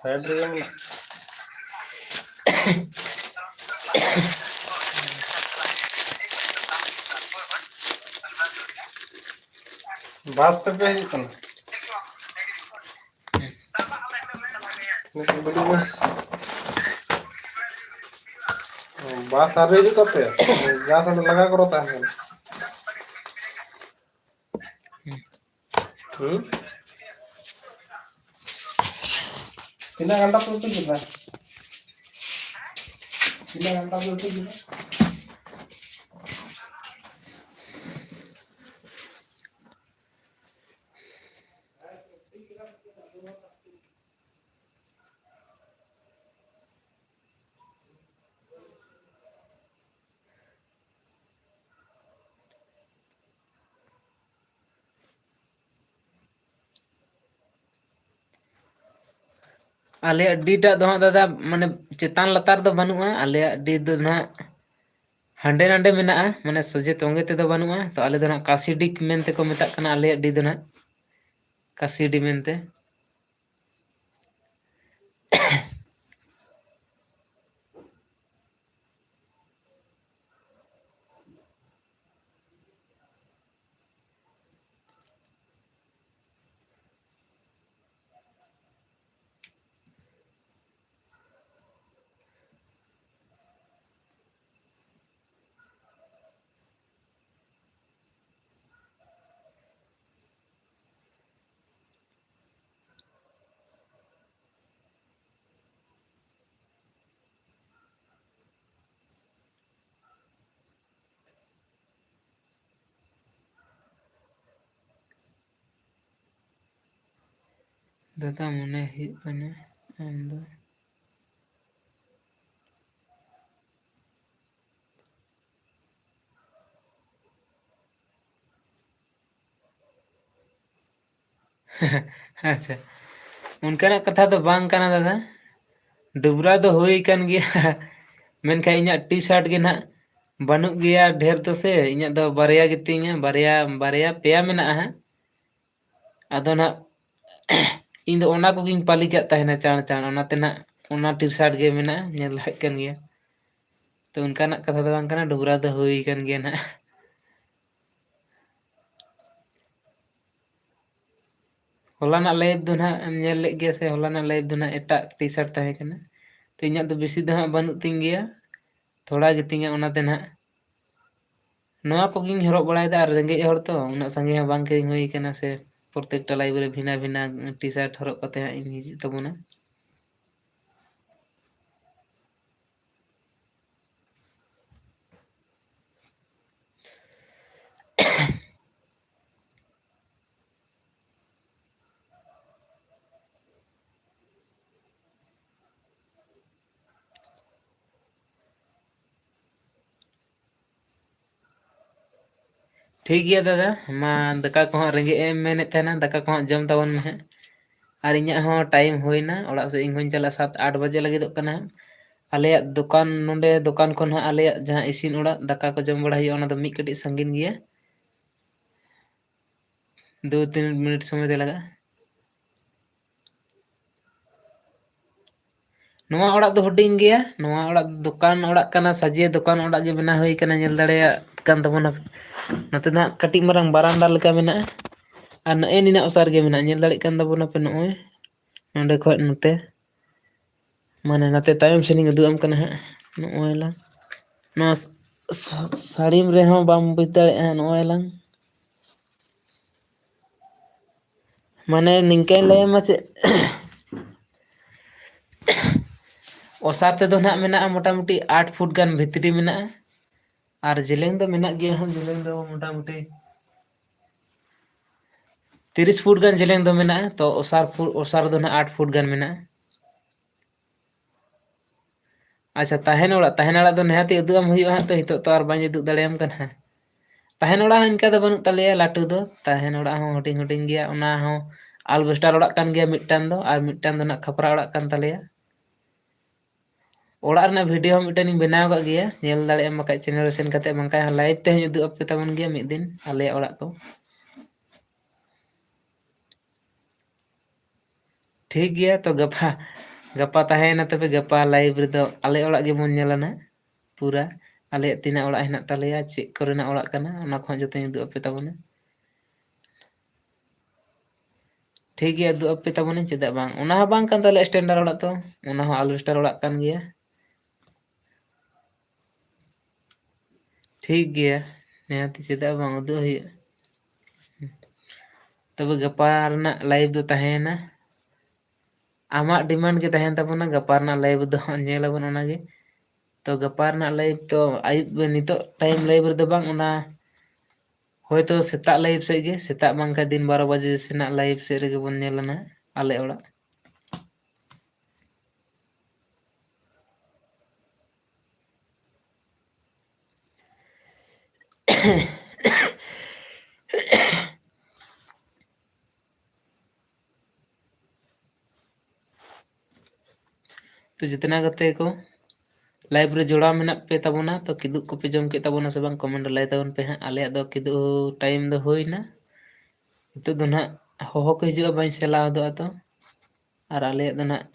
ᱥᱟᱭᱤᱰ ᱨᱮᱜᱮ ᱢᱮᱱᱟᱜᱼᱟ᱾ ᱵᱟᱥ ᱛᱮᱯᱮ ᱦᱤᱡᱩᱜ ᱠᱟᱱᱟ? ᱵᱟᱥ ᱟᱹᱣᱨᱤ ᱦᱤᱡᱩᱜ ᱛᱟᱯᱮᱭᱟ? ᱡᱟᱦᱟᱸ ᱥᱮᱫ ᱞᱟᱜᱟ ᱠᱚᱨᱮ ᱛᱟᱦᱮᱸ ᱠᱟᱱᱟ᱾ ᱦᱩᱸ? ᱛᱤᱱᱟᱹᱜ ᱜᱷᱚᱱᱴᱟ ᱯᱮ ᱩᱛᱩ ᱠᱮᱫᱟ? ᱛᱤᱱᱟᱹᱜ ᱜᱷᱚᱱᱴᱟ ᱯᱮ ᱩᱛᱩ ᱠᱮᱫᱟ? ᱟᱞᱮᱭᱟᱜ ᱰᱤ ᱴᱟᱜ ᱫᱚ ᱦᱟᱸᱜ ᱫᱟᱫᱟ, ᱢᱟᱱᱮ ᱪᱮᱛᱟᱱ ᱞᱟᱛᱟᱨ ᱫᱚ ᱵᱟᱹᱱᱩᱜᱼᱟ᱾ ᱟᱞᱮᱭᱟᱜ ᱰᱤ ᱫᱚ ᱱᱟᱦᱟᱜ ᱦᱟᱸᱰᱮ ᱱᱟᱰᱮ ᱢᱮᱱᱟᱜᱼᱟ, ᱢᱟᱱᱮ ᱥᱚᱡᱷᱮ ᱛᱚᱸᱜᱮ ᱛᱮᱫᱚ ᱵᱟᱹᱱᱩᱜᱼᱟ᱾ ᱛᱚ ᱟᱞᱮ ᱫᱚ ᱱᱟᱦᱟᱜ ᱠᱟᱥᱤᱰᱤ ᱢᱮᱱᱛᱮ ᱠᱚ ᱢᱮᱛᱟᱜ ᱠᱟᱱᱟ ᱟᱞᱮᱭᱟᱜ ᱰᱤ ᱫᱚ ᱱᱟᱦᱟᱜ, ᱠᱟᱥᱤᱰᱤ ᱢᱮᱱᱛᱮ᱾ ᱫᱟᱫᱟ, ᱢᱚᱱᱮ ᱦᱩᱭᱩᱜ ᱠᱟᱱᱟ ᱟᱢ ᱫᱚ ᱟᱪᱪᱷᱟ, ᱚᱱᱠᱟᱱᱟᱜ ᱠᱟᱛᱷᱟ ᱫᱚ ᱵᱟᱝ ᱠᱟᱱᱟ ᱫᱟᱫᱟ᱾ ᱰᱩᱵᱽᱨᱟ ᱫᱚ ᱦᱩᱭ ᱠᱟᱱ ᱜᱮᱭᱟ᱾ ᱢᱮᱱᱠᱷᱟᱱ ᱤᱧᱟᱹᱜ ᱴᱤ ᱥᱟᱨᱴ ᱜᱮ ᱱᱟᱦᱟᱜ ᱵᱟᱹᱱᱩᱜ ᱜᱮᱭᱟ ᱰᱷᱮᱨ ᱫᱚ ᱥᱮ᱾ ᱤᱧᱟᱹᱜ ᱫᱚ ᱵᱟᱨᱭᱟ ᱜᱮᱛᱤᱧᱟ, ᱵᱟᱨᱭᱟ, ᱵᱟᱨᱭᱟ ᱯᱮᱭᱟ ᱢᱮᱱᱟᱜᱼᱟ ᱦᱟᱸᱜ᱾ ᱟᱫᱚ ᱱᱟᱦᱟᱜ ᱤᱧ ᱫᱚ ᱚᱱᱟ ᱠᱚᱜᱮᱧ ᱯᱟᱹᱞᱤ ᱠᱟᱜ ᱛᱟᱦᱮᱱᱟ ᱪᱟᱬ ᱪᱟᱬ, ᱚᱱᱟᱛᱮ ᱱᱟᱜ ᱚᱱᱟ ᱴᱤ ᱥᱟᱨᱴ ᱜᱮ ᱢᱮᱱᱟᱜᱼᱟ, ᱧᱮᱞ ᱫᱟᱲᱮᱭᱟᱜ ᱠᱟᱱ ᱜᱮᱭᱟ᱾ ᱛᱚ ᱚᱱᱠᱟᱱᱟᱜ ᱠᱟᱛᱷᱟ ᱫᱚ ᱵᱟᱝ ᱠᱟᱱᱟ, ᱰᱩᱵᱽᱨᱟ ᱫᱚ ᱦᱩᱭ ᱠᱟᱱ ᱜᱮᱭᱟ ᱱᱟᱜ᱾ ᱦᱚᱞᱟᱱᱟᱜ ᱞᱟᱭᱤᱵᱷ ᱫᱚ ᱱᱟᱜ ᱮᱢ ᱧᱮᱞ ᱞᱮᱫ ᱜᱮᱭᱟ ᱥᱮ? ᱦᱚᱞᱟᱱᱟᱜ ᱞᱟᱭᱤᱵᱷ ᱫᱚ ᱱᱟᱜ ᱮᱴᱟᱜ ᱴᱤ ᱥᱟᱨᱴ ᱛᱟᱦᱮᱸ ᱠᱟᱱᱟ᱾ ᱛᱚ ᱤᱧᱟᱹᱜ ᱫᱚ ᱵᱮᱥᱤ ᱫᱚ ᱦᱟᱸᱜ ᱵᱟᱹᱱᱩᱜ ᱛᱤᱧ ᱜᱮᱭᱟ, ᱛᱷᱚᱲᱟ ᱜᱮᱛᱤᱧᱟ, ᱚᱱᱟᱛᱮ ᱱᱟᱜ ᱱᱚᱣᱟ ᱠᱚᱜᱮᱧ ᱦᱚᱨᱚᱜ ᱵᱟᱲᱟᱭᱮᱫᱟ᱾ ᱟᱨ ᱨᱮᱸᱜᱮᱡ ᱦᱚᱲ ᱛᱚ, ᱩᱱᱟᱹᱜ ᱥᱟᱸᱜᱮ ᱦᱚᱸ ᱵᱟᱝ ᱠᱤᱨᱤᱧ ᱦᱩᱭ ᱠᱟᱱᱟ ᱥᱮ᱾ ᱯᱨᱚᱛᱮᱠᱴᱟ ᱞᱟᱭᱤᱵᱷ ᱨᱮ ᱵᱷᱤᱱᱟ ᱵᱷᱤᱱᱟ ᱴᱤ ᱥᱟᱨᱴ ᱦᱚᱨᱚᱜ ᱠᱟᱛᱮ ᱦᱟᱸᱜ ᱤᱧ ᱦᱤᱡᱩᱜ ᱛᱟᱵᱚᱱᱟ᱾ ᱴᱷᱤᱠ ᱜᱮᱭᱟ ᱫᱟᱫᱟ, ᱢᱟ ᱫᱟᱠᱟ ᱠᱚᱦᱚᱸ ᱨᱮᱸᱜᱮᱡ ᱮᱢ ᱢᱮᱱᱮᱫ ᱛᱟᱦᱮᱱᱟ, ᱫᱟᱠᱟ ᱠᱚᱦᱚᱸ ᱡᱚᱢ ᱛᱟᱵᱚᱱ ᱢᱮ ᱦᱟᱸᱜ᱾ ᱟᱨ ᱤᱧᱟᱹᱜ ᱦᱚᱸ ᱴᱟᱭᱤᱢ ᱦᱩᱭᱱᱟ, ᱚᱲᱟᱜ ᱥᱮᱫ ᱤᱧ ᱦᱚᱧ ᱪᱟᱞᱟᱜᱼᱟ, ᱥᱟᱛ ᱟᱴ ᱵᱟᱡᱮ ᱞᱟᱹᱜᱤᱫᱚᱜ ᱠᱟᱱᱟ ᱦᱟᱸᱜ᱾ ᱟᱞᱮᱭᱟᱜ ᱫᱚᱠᱟᱱ, ᱱᱚᱰᱮ ᱫᱚᱠᱟᱱ ᱠᱷᱚᱱ ᱦᱟᱸᱜ ᱟᱞᱮᱭᱟᱜ ᱡᱟᱦᱟᱸ ᱤᱥᱤᱱ ᱚᱲᱟᱜ, ᱫᱟᱠᱟ ᱠᱚ ᱡᱚᱢ ᱵᱟᱲᱟ ᱦᱩᱭᱩᱜᱼᱟ, ᱚᱱᱟ ᱫᱚ ᱢᱤᱫ ᱠᱟᱹᱴᱤᱡ ᱥᱟᱺᱜᱤᱧ ᱜᱮᱭᱟ᱾ ᱫᱩ ᱛᱤᱱ ᱢᱤᱱᱤᱴ ᱥᱚᱢᱚᱭ ᱫᱚ ᱞᱟᱜᱟᱜᱼᱟ᱾ ᱱᱚᱣᱟ ᱚᱲᱟᱜ ᱫᱚ ᱦᱩᱰᱤᱧ ᱜᱮᱭᱟ᱾ ᱱᱚᱣᱟ ᱚᱲᱟᱜ ᱫᱚᱠᱟᱱ ᱚᱲᱟᱜ ᱠᱟᱱᱟ, ᱥᱟᱡᱮ ᱫᱚᱠᱟᱱ ᱚᱲᱟᱜ ᱜᱮ ᱵᱮᱱᱟᱣ ᱦᱩᱭ ᱠᱟᱱᱟ, ᱧᱮᱞ ᱫᱟᱲᱮᱭᱟᱜ ᱠᱟᱱ ᱛᱟᱵᱚᱱᱟ᱾ ᱱᱚᱛᱮ ᱫᱚ ᱦᱟᱸᱜ ᱠᱟᱹᱴᱤᱡ ᱢᱟᱨᱟᱝ ᱵᱟᱨᱟᱱᱫᱟ ᱞᱮᱠᱟ ᱢᱮᱱᱟᱜᱼᱟ᱾ ᱟᱨ ᱱᱚᱜᱼᱚᱭ ᱱᱤᱱᱟᱹᱜ ᱚᱥᱟᱨ ᱜᱮ ᱢᱮᱱᱟᱜᱼᱟ, ᱧᱮᱞ ᱫᱟᱲᱮᱭᱟᱜ ᱠᱟᱱ ᱛᱟᱵᱚᱱᱟᱯᱮ, ᱱᱚᱜᱼᱚᱭ ᱱᱚᱸᱰᱮ ᱠᱷᱚᱡ ᱱᱚᱛᱮ, ᱢᱟᱱᱮ ᱱᱚᱛᱮ ᱛᱟᱭᱚᱢ ᱥᱮᱱᱤᱧ ᱩᱫᱩᱜ ᱟᱢ ᱠᱟᱱᱟ ᱦᱟᱸᱜ᱾ ᱱᱚᱜᱼᱚᱭ ᱞᱟᱝ, ᱱᱚᱣᱟ ᱥᱟ-, ᱥᱟ-, ᱥᱟᱹᱲᱤᱢ ᱨᱮᱦᱚᱸ ᱵᱟᱢ ᱵᱩᱡᱽ ᱫᱟᱲᱮᱭᱟᱜᱼᱟ, ᱱᱚᱜᱼᱚᱭ ᱞᱟᱝ᱾ ᱢᱟᱱᱮ ᱱᱤᱝᱠᱟᱹᱧ ᱞᱟᱹᱭᱟᱢᱟ ᱪᱮᱫ, ᱚᱥᱟᱨ ᱛᱮᱫᱚ ᱱᱟᱦᱟᱜ ᱢᱮᱱᱟᱜᱼᱟ ᱢᱚᱴᱟᱢᱩᱴᱤ ᱟᱴ ᱯᱷᱩᱴ ᱜᱟᱱ ᱵᱷᱤᱛᱨᱤ ᱢᱮᱱᱟᱜᱼᱟ᱾ ᱟᱨ ᱡᱮᱞᱮᱧ ᱫᱚ ᱢᱮᱱᱟᱜ ᱜᱮᱭᱟ ᱦᱟᱸᱜ, ᱡᱮᱞᱮᱧ ᱫᱚ ᱢᱚᱴᱟᱢᱩᱴᱤ ᱛᱤᱨᱤᱥ ᱯᱷᱩᱴ ᱜᱟᱱ ᱡᱮᱞᱮᱧ ᱫᱚ ᱢᱮᱱᱟᱜᱼᱟ᱾ ᱛᱚ ᱚᱥᱟᱨ ᱯᱷᱩ-, ᱚᱥᱟᱨ ᱫᱚ ᱱᱟᱦᱟᱜ ᱟᱴ ᱯᱷᱩᱴ ᱜᱟᱱ ᱢᱮᱱᱟᱜᱼᱟ᱾ ᱟᱪᱪᱷᱟ, ᱛᱟᱦᱮᱱ ᱚᱲᱟᱜ, ᱛᱟᱦᱮᱱ ᱚᱲᱟᱜ ᱫᱚ ᱱᱤᱦᱟᱹᱛᱤ ᱩᱫᱩᱜ ᱟᱢ ᱦᱩᱭᱩᱜᱼᱟ ᱦᱟᱸᱜ, ᱛᱚ ᱱᱤᱛᱚᱜ ᱛᱚ ᱟᱨ ᱵᱟᱹᱧ ᱩᱫᱩᱜ ᱫᱟᱲᱮᱭᱟᱢ ᱠᱟᱱᱟ ᱦᱟᱸᱜ᱾ ᱛᱟᱦᱮᱱ ᱚᱲᱟᱜ ᱦᱚᱸ ᱤᱱᱠᱟ ᱫᱚ ᱵᱟᱹᱱᱩᱜ ᱛᱟᱞᱮᱭᱟ ᱞᱟᱹᱴᱩ ᱫᱚ, ᱛᱟᱦᱮᱱ ᱚᱲᱟᱜ ᱦᱚᱸ ᱦᱩᱰᱤᱧ ᱦᱩᱰᱤᱧ ᱜᱮᱭᱟ, ᱚᱱᱟ ᱦᱚᱸ ᱟᱞᱵᱮᱥᱴᱟᱨ ᱚᱲᱟᱜ ᱠᱟᱱ ᱜᱮᱭᱟ ᱢᱤᱫᱴᱟᱝ ᱫᱚ, ᱟᱨ ᱢᱤᱫᱴᱟᱝ ᱫᱚ ᱱᱟᱜ ᱠᱷᱟᱯᱨᱟ ᱚᱲᱟᱜ ᱠᱟᱱ ᱛᱟᱞᱮᱭᱟ᱾ ᱚᱲᱟᱜ ᱨᱮᱱᱟᱜ ᱵᱷᱤᱰᱤᱭᱳ ᱦᱚᱸ ᱢᱤᱫᱴᱮᱱ ᱤᱧ ᱵᱮᱱᱟᱣ ᱟᱠᱟᱫ ᱜᱮᱭᱟ, ᱧᱮᱞ ᱫᱟᱲᱮᱭᱟᱜ ᱟᱢ ᱵᱟᱠᱷᱟᱡ ᱪᱮᱱᱮᱞ ᱨᱮ ᱥᱮᱱ ᱠᱟᱛᱮ, ᱵᱟᱝᱠᱷᱟᱱ ᱞᱟᱭᱤᱵᱷ ᱛᱮᱦᱚᱸᱧ ᱩᱫᱩᱜ ᱟᱯᱮ ᱛᱟᱵᱚᱱ ᱜᱮᱭᱟ ᱢᱤᱫ ᱫᱤᱱ ᱟᱞᱮᱭᱟᱜ ᱚᱲᱟᱜ ᱠᱚ᱾ ᱴᱷᱤᱠ ᱜᱮᱭᱟ, ᱛᱚ ᱜᱟᱯᱟ, ᱜᱟᱯᱟ ᱛᱟᱦᱮᱸᱭᱮᱱᱟ ᱛᱚᱵᱮ, ᱜᱟᱯᱟ live ᱨᱮᱫᱚ ᱟᱞᱮ ᱚᱲᱟᱜ ᱜᱮᱵᱚᱱ ᱧᱮᱞᱟ ᱱᱟᱜ᱾ ᱯᱩᱨᱟ ᱟᱞᱮᱭᱟᱜ ᱛᱤᱱᱟᱹᱜ ᱚᱲᱟᱜ ᱦᱮᱱᱟᱜ ᱛᱟᱞᱮᱭᱟ, ᱪᱮᱫ ᱠᱚᱨᱮᱱᱟᱜ ᱚᱲᱟᱜ ᱠᱟᱱᱟ, ᱚᱱᱟ ᱠᱚᱦᱚᱸ ᱡᱚᱛᱚᱧ ᱩᱫᱩᱜ ᱟᱯᱮ ᱛᱟᱵᱚᱱᱟ᱾ ᱴᱷᱤᱠ ᱜᱮᱭᱟ, ᱩᱫᱩᱜ ᱟᱯᱮ ᱛᱟᱵᱚᱱᱟᱹᱧ, ᱪᱮᱫᱟᱜ ᱵᱟᱝ? ᱚᱱᱟ ᱦᱚᱸ ᱵᱟᱝ ᱠᱟᱱ ᱛᱟᱞᱮᱭᱟ standard ᱚᱲᱟᱜ ᱛᱚ, ᱚᱱᱟ ᱦᱚᱸ alvester ᱚᱲᱟᱜ ᱠᱟᱱ ᱜᱮᱭᱟ᱾ ᱴᱷᱤᱠ ᱜᱮᱭᱟ, ᱱᱤᱦᱟᱹᱛᱤ ᱪᱮᱫᱟᱜ ᱵᱟᱝ ᱩᱫᱩᱜ ᱦᱩᱭᱩᱜᱼᱟ᱾ ᱛᱚᱵᱮ ᱜᱟᱯᱟ ᱨᱮᱱᱟᱜ live ᱫᱚ ᱛᱟᱦᱮᱸᱭᱮᱱᱟ᱾ ᱟᱢᱟᱜ demand ᱜᱮ ᱛᱟᱦᱮᱱ ᱛᱟᱵᱚᱱᱟ, ᱜᱟᱯᱟ ᱨᱮᱱᱟᱜ live ᱫᱚ ᱦᱟᱸᱜ ᱧᱮᱞ ᱟᱵᱚᱱ ᱚᱱᱟᱜᱮ᱾ ᱛᱚ ᱜᱟᱯᱟ ᱨᱮᱱᱟᱜ live ᱫᱚ ᱟᱹᱭᱩᱵ, ᱱᱤᱛᱚᱜ time live ᱨᱮᱫᱚ ᱵᱟᱝ, ᱚᱱᱟ ᱦᱳᱭᱛᱳ ᱥᱮᱛᱟᱜ live ᱥᱮᱫ ᱜᱮ, ᱥᱮᱛᱟᱜ ᱵᱟᱝᱠᱷᱟᱱ ᱫᱤᱱ ᱵᱟᱨᱚ ᱵᱟᱡᱮ ᱥᱮᱱᱟᱜ live ᱥᱮᱫ ᱨᱮᱜᱮ ᱵᱚᱱ ᱧᱮᱞᱟ ᱱᱟᱜ ᱟᱞᱮ ᱚᱲᱟᱜ᱾ ᱛᱚ ᱡᱤᱛᱱᱟ ᱜᱟᱛᱮ ᱠᱚ, live ᱨᱮ ᱡᱚᱲᱟᱣ ᱢᱮᱱᱟᱜ ᱯᱮ ᱛᱟᱵᱚᱱᱟ, ᱛᱚ ᱠᱤᱫᱩᱵ ᱠᱚᱯᱮ ᱡᱚᱢ ᱠᱮᱫ ᱛᱟᱵᱚᱱᱟ ᱥᱮ ᱵᱟᱝ? Comment ᱨᱮ ᱞᱟᱹᱭ ᱛᱟᱵᱚᱱ ᱯᱮ ᱦᱟᱸᱜ᱾ ᱟᱞᱮᱭᱟᱜ ᱫᱚ ᱠᱤᱫᱩᱵ time ᱫᱚ ᱦᱩᱭᱱᱟ᱾ ᱱᱤᱛᱚᱜ ᱫᱚ ᱱᱟᱦᱟᱜ ᱦᱚᱦᱚ ᱠᱚ ᱦᱤᱡᱩᱜᱼᱟ, ᱵᱟᱹᱧ ᱪᱟᱞᱟᱣ ᱦᱚᱫᱚᱜᱼᱟ ᱛᱚ᱾ ᱟᱨ ᱟᱞᱮᱭᱟᱜ ᱫᱚ ᱱᱟᱦᱟᱜ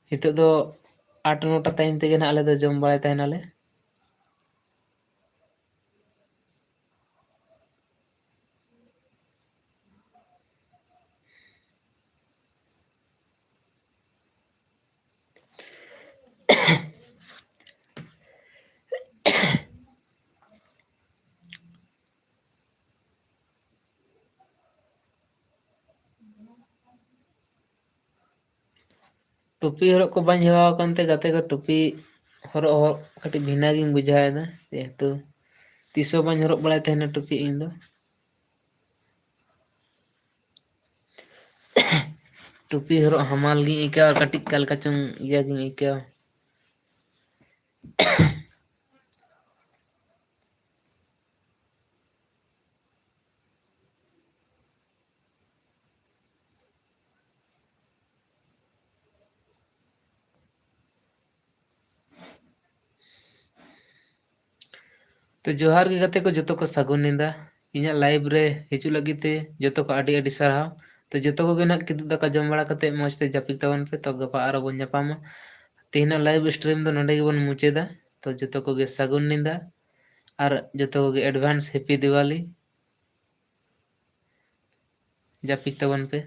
ᱱᱤᱛᱚᱜ ᱫᱚ ᱟᱴ ᱱᱚᱴᱟ time ᱛᱮᱜᱮ ᱱᱟᱦᱟᱜ ᱟᱞᱮ ᱫᱚ ᱡᱚᱢ ᱵᱟᱲᱟᱭ ᱛᱟᱦᱮᱱᱟᱞᱮ᱾ ᱴᱩᱯᱤ ᱦᱚᱨᱚᱜ ᱠᱚ ᱵᱟᱹᱧ ᱦᱮᱣᱟ ᱟᱠᱟᱱ ᱛᱮ ᱜᱟᱛᱮ ᱠᱚ, ᱴᱩᱯᱤ ᱦᱚᱨᱚᱜ, ᱦᱚᱨᱚᱜ ᱠᱟᱹᱴᱤᱡ ᱵᱷᱤᱱᱟᱹ ᱜᱤᱧ ᱵᱩᱡᱷᱟᱹᱣ ᱮᱫᱟ, ᱡᱮᱦᱮᱛᱩ ᱛᱤᱥ ᱦᱚᱸ ᱵᱟᱹᱧ ᱦᱚᱨᱚᱜ ᱵᱟᱲᱟᱭ ᱛᱟᱦᱮᱱᱟ ᱴᱩᱯᱤ ᱤᱧ ᱫᱚ᱾ ᱴᱩᱯᱤ ᱦᱚᱨᱚᱜ ᱦᱟᱢᱟᱞ ᱜᱤᱧ ᱟᱹᱭᱠᱟᱹᱣᱟ, ᱠᱟᱹᱴᱤᱡ ᱚᱠᱟ ᱞᱮᱠᱟ ᱪᱚᱝ ᱤᱭᱟᱹ ᱜᱤᱧ ᱟᱹᱭᱠᱟᱹᱣᱟ᱾ ᱛᱚ ᱡᱚᱦᱟᱨ ᱜᱮ ᱜᱟᱛᱮ ᱠᱚ, ᱡᱚᱛᱚ ᱠᱚ ᱥᱟᱹᱜᱩᱱ ᱧᱤᱫᱟᱹ᱾ ᱤᱧᱟᱹᱜ live ᱨᱮ ᱦᱤᱡᱩᱜ ᱞᱟᱹᱜᱤᱫ ᱛᱮ ᱡᱚᱛᱚ ᱠᱚ ᱟᱹᱰᱤ ᱟᱹᱰᱤ ᱥᱟᱨᱦᱟᱣ᱾ ᱛᱚ ᱡᱚᱛᱚ ᱠᱚᱜᱮ ᱱᱟᱜ ᱠᱤᱫᱩᱵ ᱫᱟᱠᱟ ᱡᱚᱢ ᱵᱟᱲᱟ ᱠᱟᱛᱮ ᱢᱚᱡᱽ ᱛᱮ ᱡᱟᱹᱯᱤᱫ ᱛᱟᱵᱚᱱ ᱯᱮ᱾ ᱛᱚ ᱜᱟᱯᱟ ᱟᱨᱚ ᱵᱚᱱ ᱧᱟᱯᱟᱢᱟ᱾ ᱛᱮᱦᱮᱧᱟᱜ live stream ᱫᱚ ᱱᱚᱰᱮ ᱜᱮᱵᱚᱱ ᱢᱩᱪᱟᱹᱫᱟ᱾ ᱛᱚ ᱡᱚᱛᱚ ᱠᱚᱜᱮ ᱥᱟᱹᱜᱩᱱ ᱧᱤᱫᱟᱹ ᱟᱨ ᱡᱚᱛᱚ ᱠᱚᱜᱮ advance happy Diwali᱾ ᱡᱟᱹᱯᱤᱫ ᱛᱟᱵᱚᱱ ᱯᱮ᱾